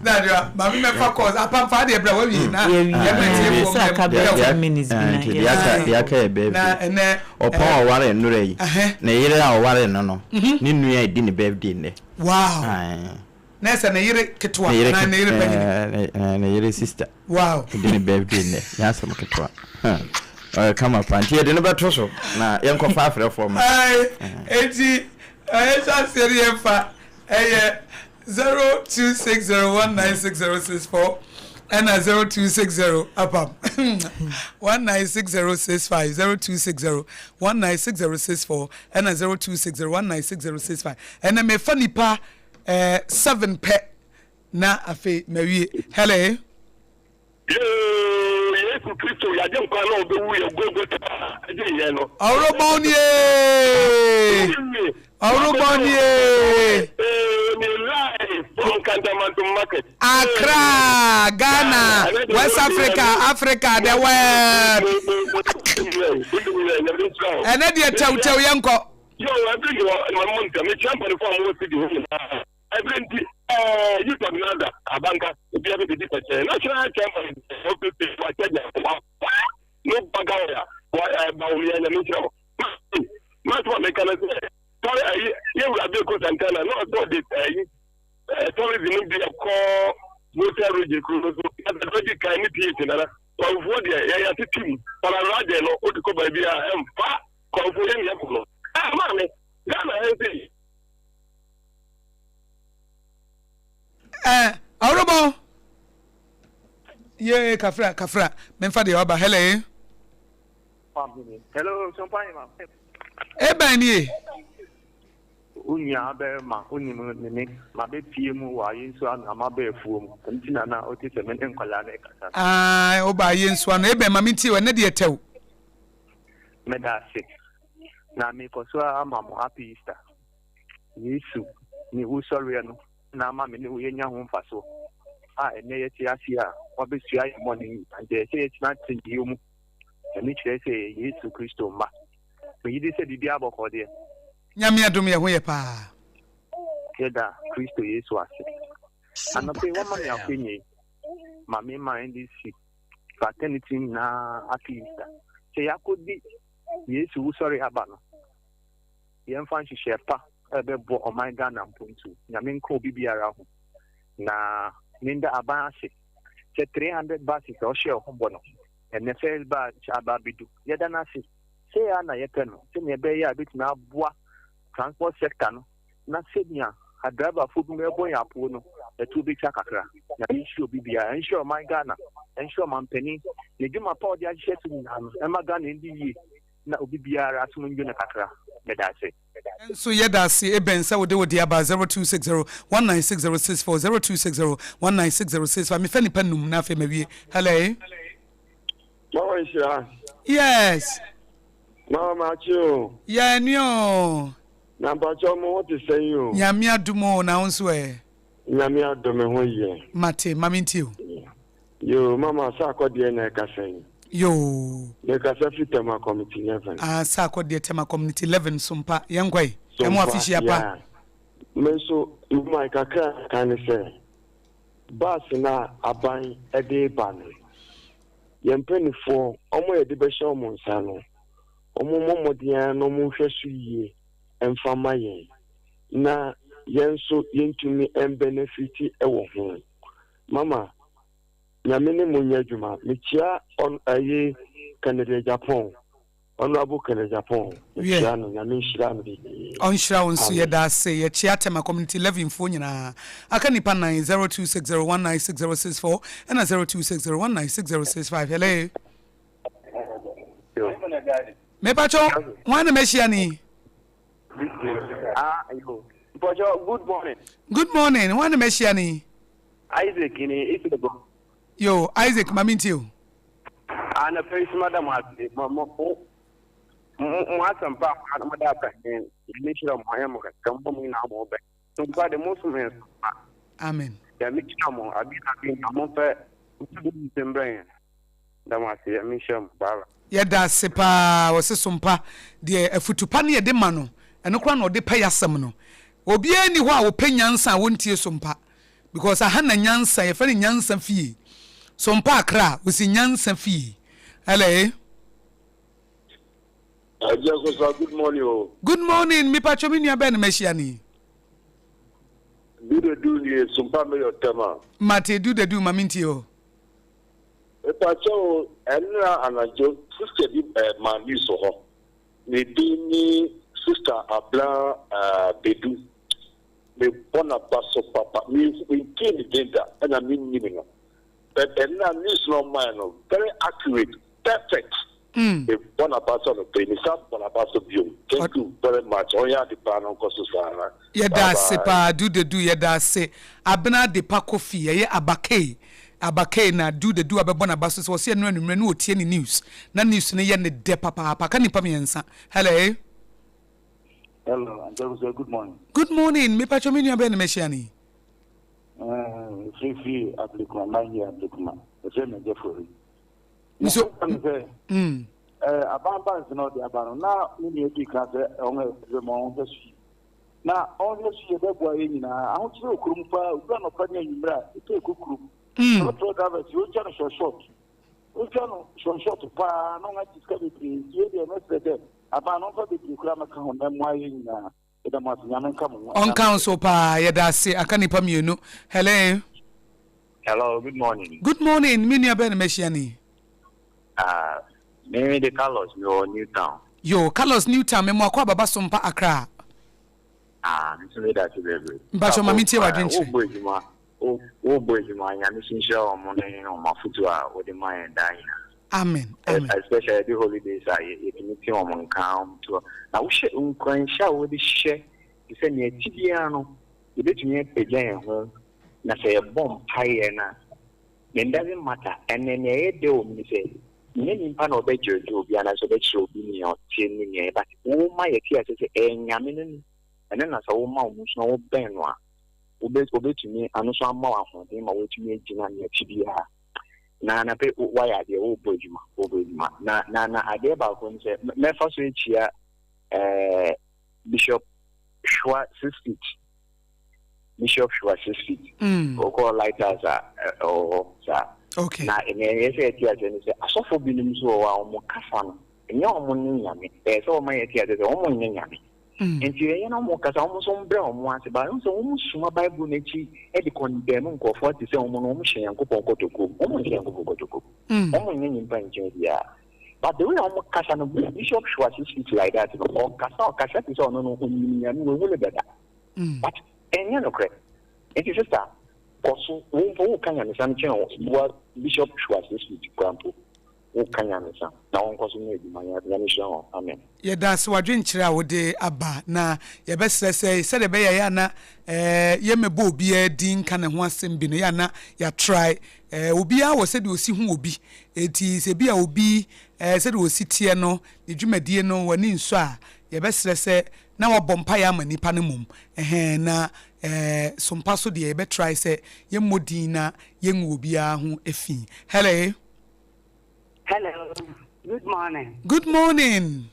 Dadua, maame mɛfa calls apamfa adeɛ bra wawie na Yɛwie. yɛmɛ tie Sɛ fam aka dɛm. bɛyɛ 10 minutes bi na Nti yɛ. deɛ aka deɛ aka yɛ Na birthday. ɛnɛ Ɔpɔn a ɔware nnora yi, Ɛhɛ. ne yere a ɔware no no, ne nua edi ne birthday nnɛ. Wow. Ae. Na ɛsɛ ne yere ketewa Ne yere anaa ne yere ket- panyin. eh, ne eh, ne yere sister Wow. edi ne birthday nnɛ. Nyɛ asɛm ketewa. Huh. Ɔyɛ kama paa nti yɛde no bɛto so na yɛnkɔfa afrɛfoɔ ma. Ae enti yɛnhyɛ aseɛ ne yɛmfa ɛyɛ 0260196064 ɛna 0260 apam 196065 0260 196064 ɛna 0260 196065 ɛnɛ mefa nipa eh, 7 pɛ na afei mawie. Hello. Yoo, Yesu Kristo, yɛn Agyenkwa no a ɔbɛwu yɛn Golgota gyee yɛn no. Ɔrobɔn nie! Ɔrobɔn nie! Accra, Ghana, West Africa, Africa, the world. Ɛnɛ deɛ tɛwtɛw yɛnkɔ. Yo, ɛbere deɛ mo ntɛm, mekyia mpanimfoɔ a mowɔ studio hɔ nyinaa. Ɛberɛ nti, ɛɛ Youth Organizer Abanka obia bɛ bɛdi pɛkyɛɛ na kyerɛ chairman OPP wa kyɛ gya wa no baga ya wa ɛɛ Bawumia Nyame nhyira wo. M'asɛm a meka ne sɛ tɔre ɛyi yɛ wura Beku Santana na ɔsɛ ɔde ɛyi ɛɛ tourism no bi ɛkɔ Volta region kuro no so na sɛ bɛdi kan ne PH nana Kwawofoɔ deɛ yɛyɛ ase tim Pararagyɛ no wode kɔ baabi a ɛmfa Kwawofoɔ yɛ nea kɔ no ɛɛ maame Ghana ɛnse Eh, awurobɔ. Yee, kafra, kafra. Memfa deɛ waba. Hello. Hello, Sɔmpahema. Ebɛn nie? Wo nua bɛrima, wonim ne ne, mabɛpie mu wɔ ayensu ano, na maba afuo mu. Nti na na wote sɛ me ne nkwadaa no rekasa no. Ah, woba ayensu ano. Ebɛn ma mentie o, ɛnnɛ deɛ tɛw. Meda ase. Na mekɔ so ara ama mo Happy Easter. Yesu ne wusɔreɛ no na ama me ne wo yɛanya ho mfasoɔ a ɛnnɛ yɛte ase a wabɛsua yɛn bɔne nyinaa. Nti ɛsɛ sɛ yɛtena trenee mu. Ɛno kyerɛ sɛ yɛyɛ Yesu Kristo mma. Megye di sɛ biribiara bɔkɔɔ deɛ. Nyame adom yɛ ho yɛ paa. Yɛda Kristo Yesu ase. Anɔpa yi wama me akwanya yi ma me ma NDC fraternity nyinaa happy Easter. Sɛ yɛakɔdi Yesu wusɔre aba no, yɛmfa nhyehyɛɛ pa a ɛbɛboa ɔman Ghana mpontu. Nyame nka obi biara ho. Na menda aban ase sɛ 300 buses a ɔhyɛɛ ho bɔ no, ɛnɛ first batch aba abedu. Yɛda no ase. Sei ara na yɛpɛ no, sɛnea ɛbɛyɛ a ɛbɛtumi aboa transport sector no na sɛnea adriverfoɔ binom ɛbɔ yɛn apoo no, ɛtoɔ bɛtwa kakra. Nyame nhyira obi biara, ɛnhyira ɔman Ghana, ɛnhyira ɔmanpanin, n'adwuma pa a ɔde ahyehyɛ so nyinaa no, ɛmma Ghana ndi yie. na obi biara asom ndwo no kakra. Meda ase. Yɛn nso yɛda ase Eben sɛ wode wo de aba 0260 196064 0260 196065 mefa nipa num na afei mawie hello. Mama nhyira. Yes. Mama makye o. Yɛ nua o. Na mpakyɛw mo ho te sɛn o. Nyame adom o na wo nso ɛ. Nyame adom me ho yɛ. Mate ma mentie o. Yoo mama Sarkɔ deɛ na ɛkasa yi. Yoo. Mekasa firi Tema community 11. Ah Sarkɔ deɛ Tema community 11 Sompa yɛnkɔ yi. Ɛmo afihyia pa. Yeah. Me nso my kakra a meka ne sɛ bus no a aban de reba no yɛn mpaninfoɔ wɔn a yɛde bɛhyɛ wɔn nsa no wɔn mmɔ mmɔden ara na wɔn nhwɛ so yie mfa ma yɛn na yɛn nso yɛntumi mbenefiti wɔ ho. Mama Nyame ne mo nyɛ adwuma. Mekyia ɔn ɛyi Kennedy Agyapong, Honourable Kennedy Agyapong, mekyia no, Nyame nhyira no bebree. Ɔnhyira wo nso, Amen. yɛda ase. Yɛkyia Tema Community 11 foɔ nyinaa. Aka nnipa nnan, 0260196064 ɛna 0260196065. Hello. Mepakyɛw, hwan na mahyia no yi? Ah, yo. Mpɔkyɛ, good morning. Good morning, hwan na mahyia no yi? Isaac ni Isaac. Yo, Isaac, ma mentie o. Anɔpa yi so mada mo ase. Mo mo mo mo asɛmpa a mo da aba yɛn. Nyame nhyira mo ayɛ mo kɛse mo mo nyinaa mo bɛ. Sompa de mo som yɛn sompa. Amen. Nyame nhyira mo abi na abi na mo fɛ mo mbrɛ yɛn. Da mo ase Nyame nhyira mo bye bye. Yɛda ase paa ɔse sompa deɛ afutu pa ne yɛde ma no ɛno koraa na ɔde pɛ yasɛm no obiara nni hɔ a ɔpɛ nyansa a ɔntie sompa because aha na nyansa yɛfrɛ no nyansa fie sompa akra ɔsi nyansa fie hello. Agya Kosa good morning o. Good morning mepatwɔ me nua bɛn na mahyia no yi. Dudedu nie sompa meyɔ tɛma. Mate Dudedu ma mentie o. Mepakyɛw o, ɛnora anadwo sister bi maa news wɔ hɔ. Ne din ne Sister Abla Bedu. Mebɔ n'aba so papa. Mentee ne din da ɛna mennim no. But ɛnora news no a ɔmae no, very accurate, perfect. Mebɔ n'aba so anɔpa yi, mesan bɔ n'aba so biom. Thank you very much. Ɔnyɛ ade paa na ɔnkɔ so saa ara. Yɛda ase paa Du de Du yɛda ase Abena Adepa Kofi ɛyɛ Abakay Abakay na Du de Du abɛbɔ n'aba so sɛ ɔse ɛno anwummerɛ na ɔtie ne news na news no yɛ ne dɛ papaapa aka nnipa miɛnsa Hello. Hello, Auntie Akosua, good morning. Good morning, me patro me nua bɛn na mahyia no yi? Eh, free free Ablekuma, man here Ablekuma. Ɛfrɛ me Jeffrey. Nso, mm. Eh, aban banks na ɔde aba no, na me nua di kan sɛ ɔn ɛfrɛ mu ɔn hwɛ so yi. Na ɔn hwɛ so yɛ bɛboa yɛ nyinaa. Ahokyere wɔ kurom paa, obi anɔpa ne anwummerɛ a, ɛpɛ ɛkɔ kurom. Trɔtrɔ drivers, wɔtwa no short short. Wɔtwa no short short paa, na wɔn agye sika bebree. Nti yɛ deɛ mɛsrɛ sɛ aban no ɔmfa bebree koraa mɛka ho na mmoa yɛ nyinaa. Yɛda mo ase, Nyame nka mo ho. Ɔnka wo so paa, yɛda ase. Aka nnipa mienu. Hello. Hello, good morning. Good morning, me nua bɛn na mahyia no yi? Ah, me me de Carlos, me wɔ New Town. Yo, Carlos New Town, me mo akɔ ababa so mpa Accra. Ah, me nso me da ase bebree. Mpakyɛ ma me ntie w'adwenkyerɛ. Wo bɔ adwuma, wo bɔ adwuma, Nyame nso nhyira wɔn ne wɔn afotu a wɔde ma yɛn daa nyinaa. Amen, amen. Especially ɛde holidays a yɛtumi te wɔn nka wɔn to. Na wohyɛ nkuranhyɛ a wɔde hyɛ te sɛ nea ɛte biara no, yɛbɛtumi apagya yɛn ho na sɛ yɛbɔ mpaeɛ no a, then doesn't matter. Ɛnɛ nea ɛyɛ dɛ wɔ mu ne sɛ, nyɛ nipa na ɔbɛgyerɛgyerɛ obi anaasɛ ɔbɛkyerɛ obi nea ɔte ne nea ɛyɛ, but woma yɛte ase sɛ ɛyɛ Nyame no ni. Ɛno na sɛ woma wo ho so na wobɛn no a, wobɛtumi ano so ama wo ahoɔden ma woatumi agyina nea ɛte biara. Na na pe wayɛ adeɛ, wobɔ adwuma, wobɔ adwuma. Na na na adeɛ baako ne sɛ mɛfa so akyia ɛɛ eh, Bishop Shwa Sixfeet. Bishop Shwa Sixfeet. Ɔkɔ Lighthouse a ɛwɔ hɔ saa. Okay. Na nea ɛyɛ sɛ yɛte aseɛ ne sɛ asɔfo binom nso wɔ hɔ a wɔn kasa no ɛnyɛ wɔn ne nyame. Ɛyɛ sɛ wɔma yɛte aseɛ sɛ wɔn nyɛ nyame. Nti ɛyɛ na wɔn kasa wɔn nso mbrɛ wɔn ase ba ɛho sɛ wɔn suma Bible n'akyi de kɔndɛm nkurɔfoɔ te sɛ wɔn no wɔn hyɛ Nyankopɔn kɔtɔkuo mu. Wɔn nhyɛ Nyankopɔn kɔtɔkuo mu. Wɔn nyɛ nyimpa nkyɛn biara. But the way a wɔn kasa no Bishop Schwartz speak like that no ɔkasa ɔkasa te sɛ ɔno no ɔnim Nyame wahu no dada. But ɛnyɛ nokorɛ. Nti sister kɔ so wo mpo woka nyamesam kyɛn wa Bishop Schwartz speak koraa mpo. Woka nyamesam na wɔnkɔ so nyɛ adwuma Nyame nhyira wɔn amen. Yɛda ase w'adwenkyerɛ a wode aba na yɛbɛsrɛ sɛ sɛdeɛ ɛbɛyɛ a yɛ a na yɛmmɛbɔ obiara din nka ne ho asɛm bi no yɛ a na yɛatrae obiara wɔ sɛdeɛ ɔsi hu obi enti sɛ bi a obi sɛdeɛ ɔsi teɛ no ne dwumadie no w'ani nsɔ a yɛbɛsrɛ sɛ na wabɔ mpaeɛ ama nipa no mmom ɛhɛn na sompa so deɛ yɛbɛtrae sɛ yɛmmɔ din na yɛngu obiara ho fi. Hello. Hello, good morning. Good morning.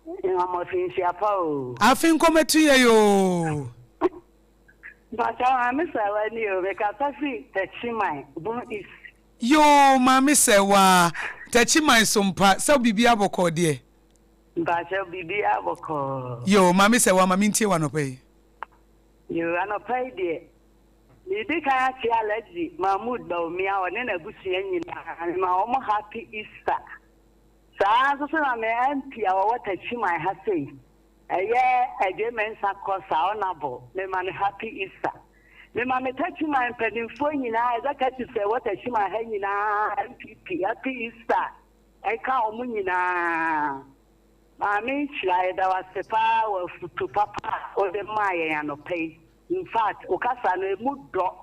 Ọmọ fi nhyia pa o. Afi nkɔmɛtu yɛ yoo. Mpakyɛ maame sɛwa ni o, mekasa firi Techiman, Bono East. Yoo maame sɛwa, Techiman so mpa, sɛ biribi abɔkɔɔ deɛ? Mpakyɛ biribi abɔkɔɔ. Yoo maame sɛwa, ma mentie wo anɔpa yi. Yoo anɔpa yi deɛ, meredi kan akyea Alhaji Mahmood Bawumia ɔne n'abusua nyinaa, mema wɔn happy Easter. Saa ara nso so na me MP a ɔwɔ Techiman ha sei, ɛyɛ Adjei Mensah Korsah, Honourable, mema no Happy Easter. Mema me Techiman mpanimfoɔ nyinaa, executives a ɛwɔ Techiman ha nyinaa, NPP, Happy Easter nka wɔn nyinaa. Maame Nhyira, yɛda wo ase paa wɔ afutu papa a wode maa yɛn anɔpa yi. In fact, wo kasa no, ɛmu dɔ.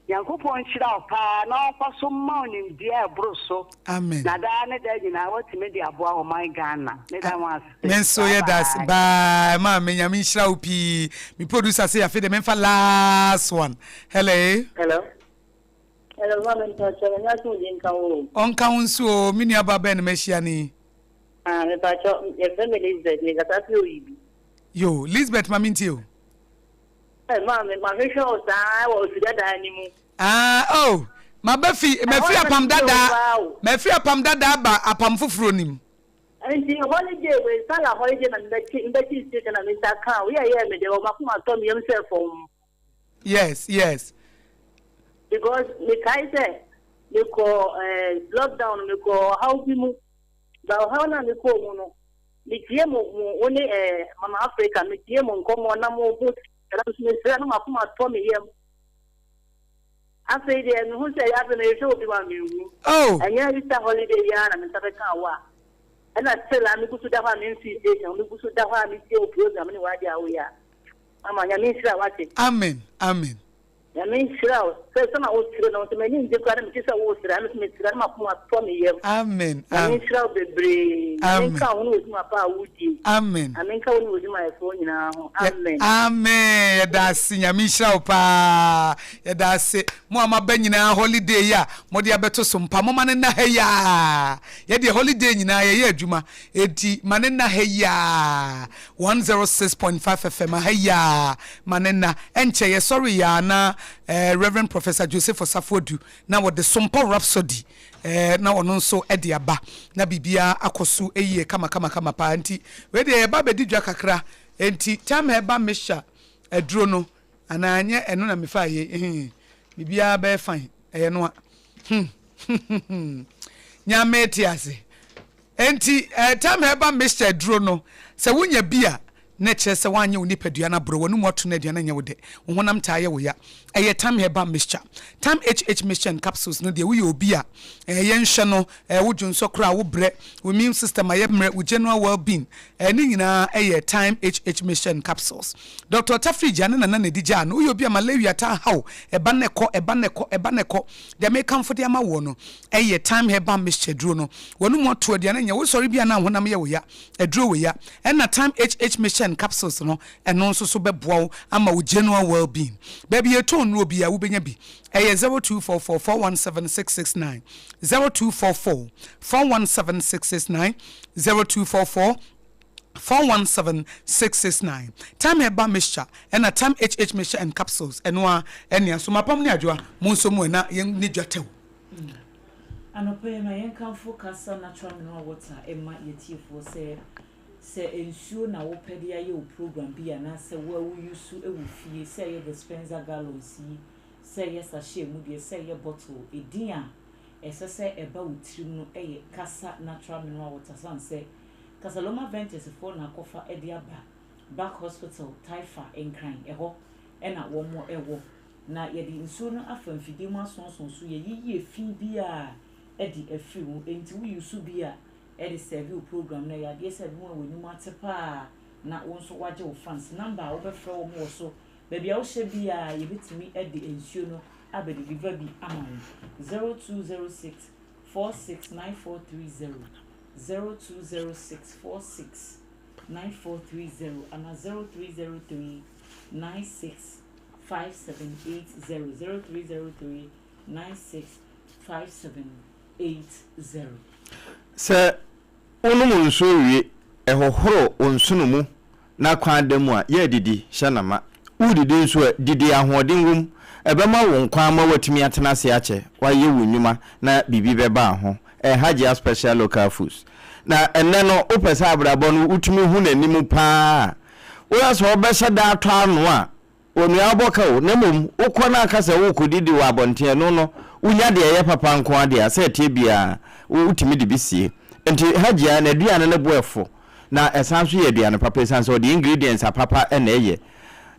Nyankopɔn nhyira wo paa na ɔnkɔ so mma wo nimdeɛ a ɛboro so Amen. na daa ne daa nyinaa woatumi de aboa ɔman Ghana. Meda mo ase. Me nso Bye yɛda ase bye. bye maame Nyame nhyira wo pii. Me producer se afei de memfa last one. Hello. Hello. Hello, maame mpakyɛ nyame asomdwe nka wo o. Ɔnka wo nso o, me nua ba bɛn na mahyia no yi? Ah, mepakyɛ yɛfrɛ me Lisbeth, mekasa fi Oyibi. Yo, Lisbeth ma mentie o. Hey, maame, mahwehwɛ wo saa wɔ ofi dadaa no mu. Ah, oh, maba fi, mafi apam dadaa, mafi apam dadaa ba apam foforɔ nim. Nti holiday wei, sala holiday na mbɛkyi mbɛkyi station na mesa kaa wo yɛ yɛ me de wɔ makoma tɔ me yam sɛ fam. Yes, yes. Because mekae sɛ. Mekɔɔ eh, lockdown no mekɔɔ ɔhaw bi mu. Ba ɔhaw no a mekɔɔ mu no, metie mo mo wo ne eh, Mama Africa, metie mo nkɔmmɔ na mo mo na nso mesrɛ na m'akoma tɔ me yam. Afei deɛ mehu sɛ ɛyɛ afei mehwehwɛ obi ma menhu. Oh. Ɛnyɛ Easter holiday yi ara na me nsa bɛka wo a. Ɛna still a megu so da hɔ a memfii station, megu so da hɔ a metie wo program ne w'adeɛ a woyɛ a. Mama, Nyame nhyira wo ate. Amen, amen. Nyame nhyira wo sɛ sɛna wo sere no nso m'ani ngye koraa na mete sɛ wo sere a me nso me sere na m'akoma tɔ me yam. Amen. Nyame nhyira wo bebree. Nyame nka wo ho ne w'adwuma pa a wo die. Amen. Nyame nka wo ne w'adwumayɛfoɔ nyinaa ho. Amen. Amen yɛda ase Nyame nhyira wo paa yɛda ase mo a moaba nyinaa holiday yi a mode abɛto so mpa moma no nna ha yi aa yɛdeɛ holiday nyinaa yɛyɛ adwuma enti ma no nna ha yi aa 106.5 FM aha yi ara ma ne nna. Ɛnkyɛ yɛsɔree ara na eh, Rev. Professor Joseph Osafo Adu na wɔde Sompɔ Rhapsody eh, na ɔno nso de aba na biribiara akɔ so yie kamakamakama paa. Nti wei deɛ yɛba abɛdi dwa kakra. Nti Time Herbal Mixture aduro no anaa nyɛ ɛno na mefaa yei eh, biribiara bɛyɛ fine ɛyɛ noa. Hmm. Nyame te ase. Enti, Thyme Herbal Mixture aduro no, sɛ wonya bi a, na ɛkyerɛ sɛ woanyɛ wo nipadua no aborɔ, w'anomu ato na aduane nyɛ wo dɛ, wo honam taa yɛ wo ya. Ɛyɛ Thyme Herbal Mixture. Thyme HH Mixture and Capsules no deɛ, woyɛ obi a, yɛnhwɛ no, wo dwonsɔ koraa a wobrɛ, wo immune system ayɛ mmerɛ, wo general well-being, ne nyinaa yɛ Thyme HH Mixture and Capsules. Doctor Tafiri Gya ne Nana na ɛdi gyaa no. Woyɛ obi a malaria taa ha wo, ɛba na ɛkɔ, ɛba na ɛkɔ, ɛba na ɛkɔ. Deɛ mekamfo de ama woɔ no, Ɛyɛ thyme herbal mixture aduro no. W'anomu ato aduane nyɛ wo sɔre bi a na honam yɛ wo ya. Aduro wei ya. Ɛna thyme HH mixture and capsules no, ɛno nso so bɛboa wo ama wo general well being. Baabi yɛtɔn nnuro biara wobɛnya bi. Ɛyɛ 0244 417 669, 0244 417 669, 0244 417 669. Thyme herbal mixture ɛna thyme HH mixture and capsules ɛno ara ɛne asomapam ne adwoa. Monso mu ɛ na yɛnni dwa tɛw. Anɔpa yi ma yɛnkamfo Kasa Natural Mineral Water mma yɛatiefoɔ sɛ, sɛ nsuo na wopɛ de ayɛ wo program bi anaasɛ wo a wo use wɔ fie, sɛ ɛyɛ dispenser gallons yi, sɛ ɛyɛ sachet mu deɛ, sɛ ɛyɛ bottle, edin a ɛsɛ sɛ ɛba wo tirim no yɛ Kasa Natural Mineral Water sane sɛ Casaloma Ventures foɔ na akɔfa de aba Back Hospital, Taifa, Nkran, ɛhɔ na wɔn wɔ. Na yɛde nsuo no afa mfidie mu asonson so, yɛyiyi efi biara de afiri mu. Enti wo use bi a ɛde serve wo program no, ɛyɛ adeɛ sɛ ɛbɛma w'anim ate paa na wo nso woagye wo fans. Number a wobɛfrɛ wɔn wɔ so, baabi a wohyɛ biara yɛbɛtumi de nsuo no abɛ deliver bi ama wo. 0206 469430, 0206 469430 anaa 0303 96 5780 0303 965780. Sɛ wonom nsuo wie, hohoro wo nsono mu na kwan da mu a, yɛ adidi hyɛ no ma. Woredidi nso a, di deɛ ahoɔden wom. Ɛbɛma wo nkwa ama woatumi atena ase akyɛ, woayɛ wo nnwuma na biribi bɛba wo ho. Ɛyɛ Hajia Special Local Foods. Na ɛnnɛ no, wopɛ sɛ abrabɔ no wotumi hu n'anim pa ara a, woyɛ sɛ wobɛhyɛ da atɔ ano a, Onua wobɔ ka o, na mmom wokɔ na aka sɛ worekɔdidi wɔ abɔnten ɛno no wonya deɛ ɛyɛ papa nko ara deɛ a, sɛ ɛteɛ biara wotumi de bi sie. Nti Hajia n'aduane no bo ɛfo na ɛsan nso yɛ aduane papa ɛsiane sɛ ɔde ingredients apapa na ɛyɛ.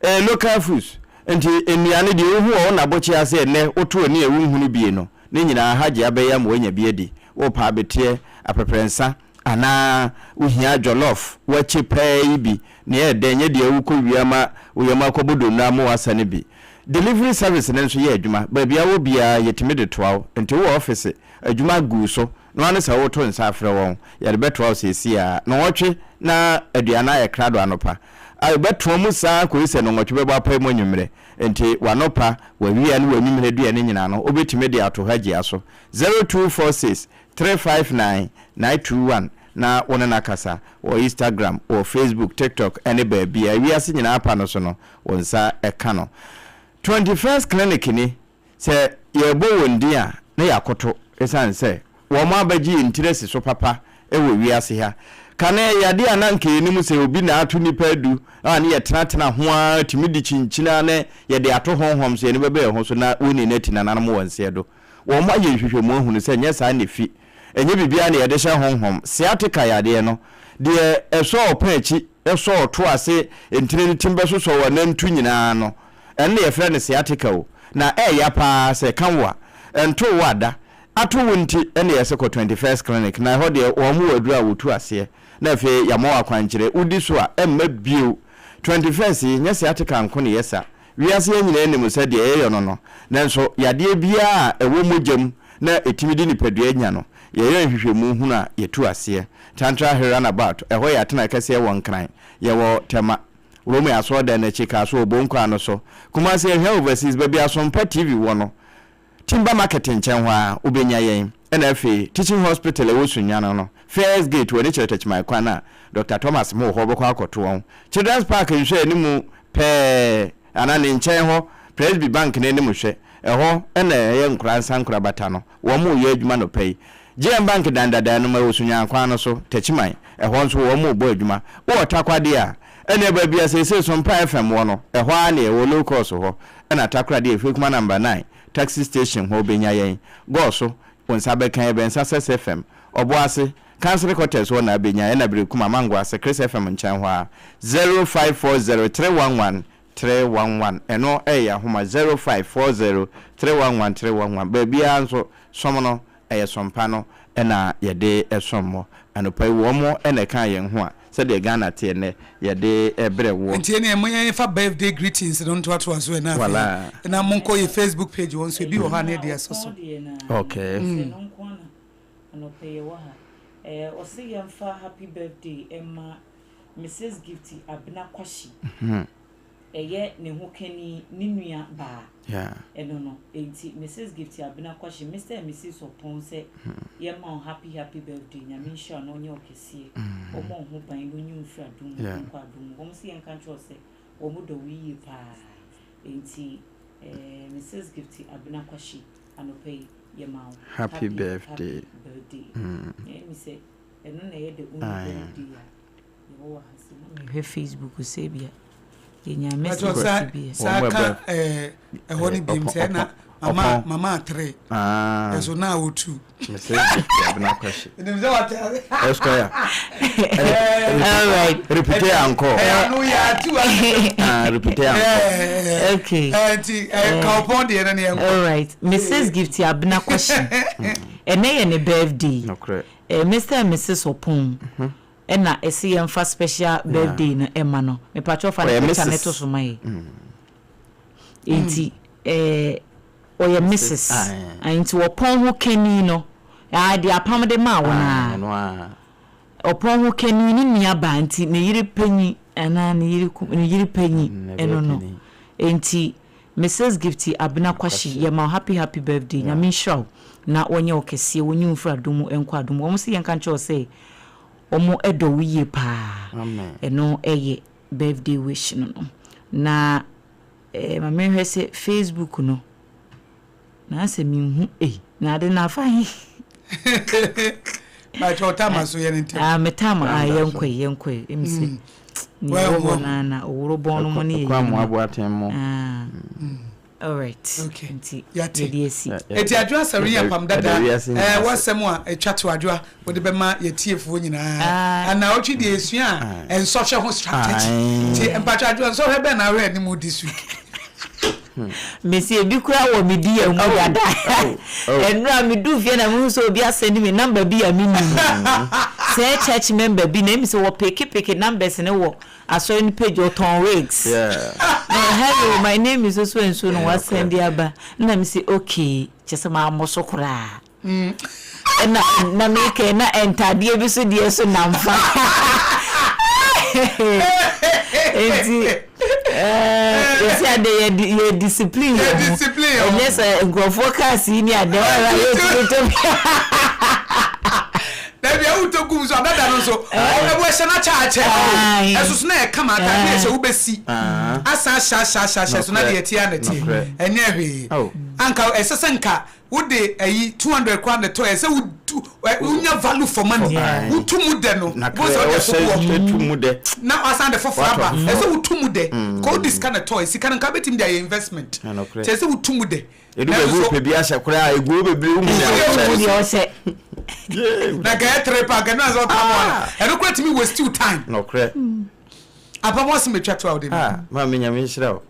Ɛyɛ local foods nti nnuane deɛ wohu wɔ wo nabokye ase ɛnnɛ woto ani a wonhunu bie no ne nyinaa Hajia bɛyɛ ama woanya bi adi. Wopɛ abeteɛ, aprɛprɛnsa, Anaa wohia jollof wakye paa yi bi, nea ɛyɛ dɛ, nyɛ deɛ wokɔ wia ma wo yam akɔbɔ donno ama woasa no bi. Delivery service no nso yɛ adwuma, baabi a wowɔ biara yɛtumi de toa wo, nti wowɔ ɔfese, adwuma gu wo so, no ara ne sɛ woto nsa afrɛ wɔn, yɛde bɛtoa wo seesei ara. Nnɔnwɔtwe na aduane ayɛ krado anɔpa. Yɛbɛtoa mu saa ara kɔsi sɛ nnɔnwɔtwe bɛbɔ apae mu anwummerɛ. Nti w'anɔpa, w'awia ne w'anwummerɛ aduane nyinaa no, wobɛtumi de ato Hajia so. 0246 359 921 na wo ne no akasa wɔ Instagram, wɔ Facebook, TikTok ne baabiara. Wiase nyinaa pa no so no, wo nsa ka no. 21st Clinic ni, sɛ yɛrebɔ wɔn din a na yɛakoto esiane sɛ wɔn abɛgye yɛn tiri asi so papa wɔ wiase ha. Kane ɛyɛ adeɛ a na anka yɛnim sɛ obi na ato nnipa adu a ne yɛtenatena ho ara tumi de kyinkyini ara ne yɛde ato honhom so yɛn ani bɛba yɛn ho so na wɔnni no ati nananom wɔ nseɛ do. Wɔayɛ nhwehwɛmu ahunu sɛ ɛnyɛ saa na efi. Ɛnyɛ biribiara na yɛde hyɛ honhom. Sciatica yadeɛ no, deɛ ɛsɔ ɔpɔn akyi, sɔ ɔto ase ntini no tim bɛsosɔ w'anantu nyinaa no, ɛno na yɛfrɛ no sciatica o. Na ɛɛya pa ara sɛ ɛka wo a, ɛntoo wo ada. Ato wo nti na yɛse kɔ 21st Clinic, na ɛhɔ deɛ wɔn wɔ aduro a wɔtu aseɛ, na afei yɛama wo akwankyerɛ. Wodi so a, ɛmma bio. 21st yi, nyɛ sciatica nko na ɛyɛ sa. Wiase yi nyinaa nim sɛ deɛ yɛyɔ no no, nanso yadeɛ biara a ɛwɔ mogya mu na ɛtumi de nipadua nya no, yɛyɔ nhwehwɛmu hunu a, yɛtu aseɛ. Tantra Hill Runabout, ɛhɔ yɛ atenae kɛseɛ wɔ Nkran. Yɛwɔ Tema, Rome asɔredan no akyi, Kasoa Obonkwan no so. Kumasi, Ahwea Overseas, baabi a Asompa TV wɔ no, Timber Market nkyɛn hɔ ara, wobɛnya yɛn. Ɛna afei, Teaching Hospital a ɛwɔ Sunyani no, First Gate, wɔ ani kyerɛ Techiman kwan a, Doctor Thomas mo wɔ hɔ, wobɛkɔ akɔto wɔn. Children's Park nhwɛ anim pɛɛ, anaa ne nkyɛn hɔ, Presby Bank no anim hwɛ, ɛhɔ na ɛyɛ Nkoraa Nsa Nkorabata no, wɔn reyɛ adwuma anɔpa yi. JM Bank dan dadaa no mu, ɛwɔ Sunyani kwan no so, Techiman, ɛhɔ nso wɔn rebɔ adwuma. Wowɔ Takoradi a, ɛneɛ baabi a seesei Sompa FM wɔ no, ɛhɔ ara na ɛwɔ, Low Course hɔ. Ɛna Takoradi Ehwekuma Number 9 Taxi Station hɔ wobɛnya yɛn. Gɔɔ so, wo nsa bɛka yɛn, Bɛnsa Sɛsɛ FM, Ɔboase, Kansere Quarters hɔ na abɛnya yɛn, ɛna Berekum, Amango ase, Chris FM nkyɛn hɔ ara. 0540 311 311, ɛno ɛyɛ yɛn ahoma, 0540 311 311. Baabiara nso, som no Ɛyɛ som pa no na yɛde som mo anɔpa yi. Wɔn na ɛkaa yɛn ho a sɛdeɛ Ghana teɛ nnɛ yɛde brɛ woɔ. Nti ɛneɛ mo yɛn fa birthday greetings no ntoatoa so ɛna afei na mo nkɔ yɛ Facebook page hɔ nso ebi wɔ hɔ a na yɛde asɔ so. Okay. Ɛno nko ara na anɔpa yi yɛwɔ ha. Ɔse yɛmfa happy birthday mma Mrs Gifty Abena Kwahye. Ɛyɛ ne ho kani ne nua baa ɛno no enti Mrs Gifty Abena Kwahye Mister and Mrs Ɔpɔn sɛ yɛ ma wo happy happy birthday Nyame nhyira wo na ɔnyɛ wo kɛseɛ ɔmɔ wo ho ban na ɔnyi wo mfiri adom mu nkɔ adom mu wɔn se yɛnka nkyerɛ wo sɛ wɔn dɔ wo yie paa enti eh, Mrs Gifty Abena Kwahye anɔpa yi yɛ ma wo happy birthday birthday ɛmi sɛ ɛno na ɛyɛ the only birthday a Mehwɛ Facebook sɛ ebia yɛnya messages bi a. Saa ka ɛhɔ no biem sɛ na mama mama atere. Ɛso na otu. Nim sɛ wate ase. Esquire. All right. Repeat encore. Ɛyà no yɛ atu ase. Ah, repeat encore. Okay. Ɛnti kawpɔn deɛ no ne yɛn kɔ. All right. Mrs. Gifty Abena Kwahye. Ɛnɛ yɛ ne birthday. Nokorɛ. Mr and Mrs Opong ɛna ɛse yɛnfa special birthday no ɛma no. Mepakyɛw fa ne picture no to so ma yɛ. Enti eh, ɔyɛ Mrs. Nti ɔpɔn ho kani no, ah, deɛ apam de maa wo no ara. Ɔpɔn ho kani ne nua baa nti ne yere panyin anaa ne yere kum ne yere panyin ɛno no. Enti Mrs Gifty Abena Kwahye yɛma wo happy happy birthday Nyame nhyira wo na wɔnyɛ wo kɛseɛ wɔnyi wo mfiri adom mu nkɔ adom mu wɔn se yɛnka nkyerɛ wo sɛ wɔn dɔ wo yie paa ɛno yɛ birthday wish no no na eh, ma menhwɛ sɛ Facebook no Na asɛ menhu ei na ade no afa he. Bàtchɛ ɔtama so yɛ ne ntɛm. Ah me tam ah yɛn kɔ yi yɛn kɔ yi emi sɛ nea ɛwɔ hɔ naa na oworo bɔn no mu ne yɛ yie no. Ah alright okay nti yate yɛde asi. Eti adwoa sɛre yɛ apam dada ɛɛ wasɛm a etwa to adwoa wode bɛma yɛtiefoɔ nyinaa anaawɔtwe deɛ esua a nsɔhwɛ ho strategy nti mpatwa adwoa nsɔhwɛ bɛn na ahwɛ anim this week. Mese ebi koraa wɔ me DM mu dada. Ɛnora meduu fie na mehu sɛ obi asɛnde me number bi a mennim. Sɛ church member bi na emi sɛ wɔpekepeke numbers no wɔ asɔre no page ɔtɔn wigs. Na hello my name is so so and so na wasɛnde aba. Na mese okay kyerɛ sɛ mammɔ so koraa. Ɛna na meka na ntadeɛ bi so deɛ so nam fa nti ɛsi ade yɛ yɛ discipline yɛ ho ɛnyɛ sɛ nkurɔfoɔ cars yi ni ade wɔn a yɛ tumi tɔ bi. Dabi awo tɔ gum so adada no nso ɛwɔ ɛhyɛ na kyɛ akyɛ ɛso so na ɛka ma ataade ɛhyɛ wobɛsi asan ahyɛ ahyɛ ahyɛ ahyɛ so na deɛ ɛteɛ na ɛteɛ ɛnyɛ hwee anka ɛsɛ sɛ nka. Wode ayi 200 koraa na ɛtɔ, ɛsɛ wotu wonya value for money. Wotu mu dɛ no, Na bo sɛ wode ɛwɔ foforɔ sɛ tu mu dɛ. Na wasan de foforɔ Watɔ aba. foforɔ. Ɛsɛ wotu mu dɛ. Kɔ wode sika na ɛtɔ, sika no nka bɛtumi de ayɛ investment. Ɛnokorɛ. Kyerɛ sɛ wotu mu dɛ. Edu baabi Nanso wopɛ bi ahyɛ koraa a, eguo bebree wohu nea Wohu wohyɛ. deɛ ɔhyɛ. Yee. Na nka ɛyɛ tere paa, nka ɛno na sɛ ɔka mu a, ɛno koraa tumi waste wo time. Nokorɛ. Apam asɛm atwa to a wode Ah, maame Nyame nhyira wo.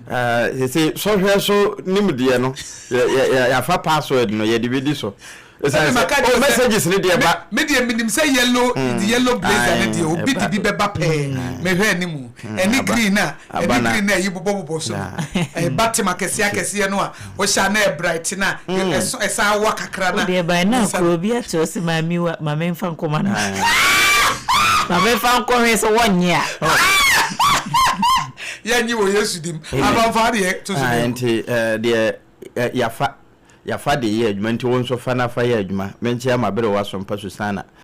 Ah, sese sɔhwɛ so nimdeɛ no, yɛafa password no, yɛde bɛdi so. Ɛsiane sɛ, oh, messages ne deɛ ba. Me deɛ menim sɛ yellow, mm. yellow blazer ne deɛ obi de bi bɛba pɛɛ. Mehwɛ anim. Ɛne green a, ɛne green a ɛyi bobɔbobɔ so no. Ɛba tem akɛseɛ akɛseɛ no a, wohyɛ a na ɛbright na ɛsan awa kakra na. Wodeɛ by now kura obi akyerɛ sɛ maame wa maame nfa nkɔma no. Maame nfa nkɔhwɛ sɛ wɔnyɛ a. Yɛnye wɔ Yesu dim. Abamfa deɛ to so. Nti deɛ yafa yafa de yɛ adwuma nti wo nso fa na fa yɛ adwuma. Menkyea maberewa Sompa Susana.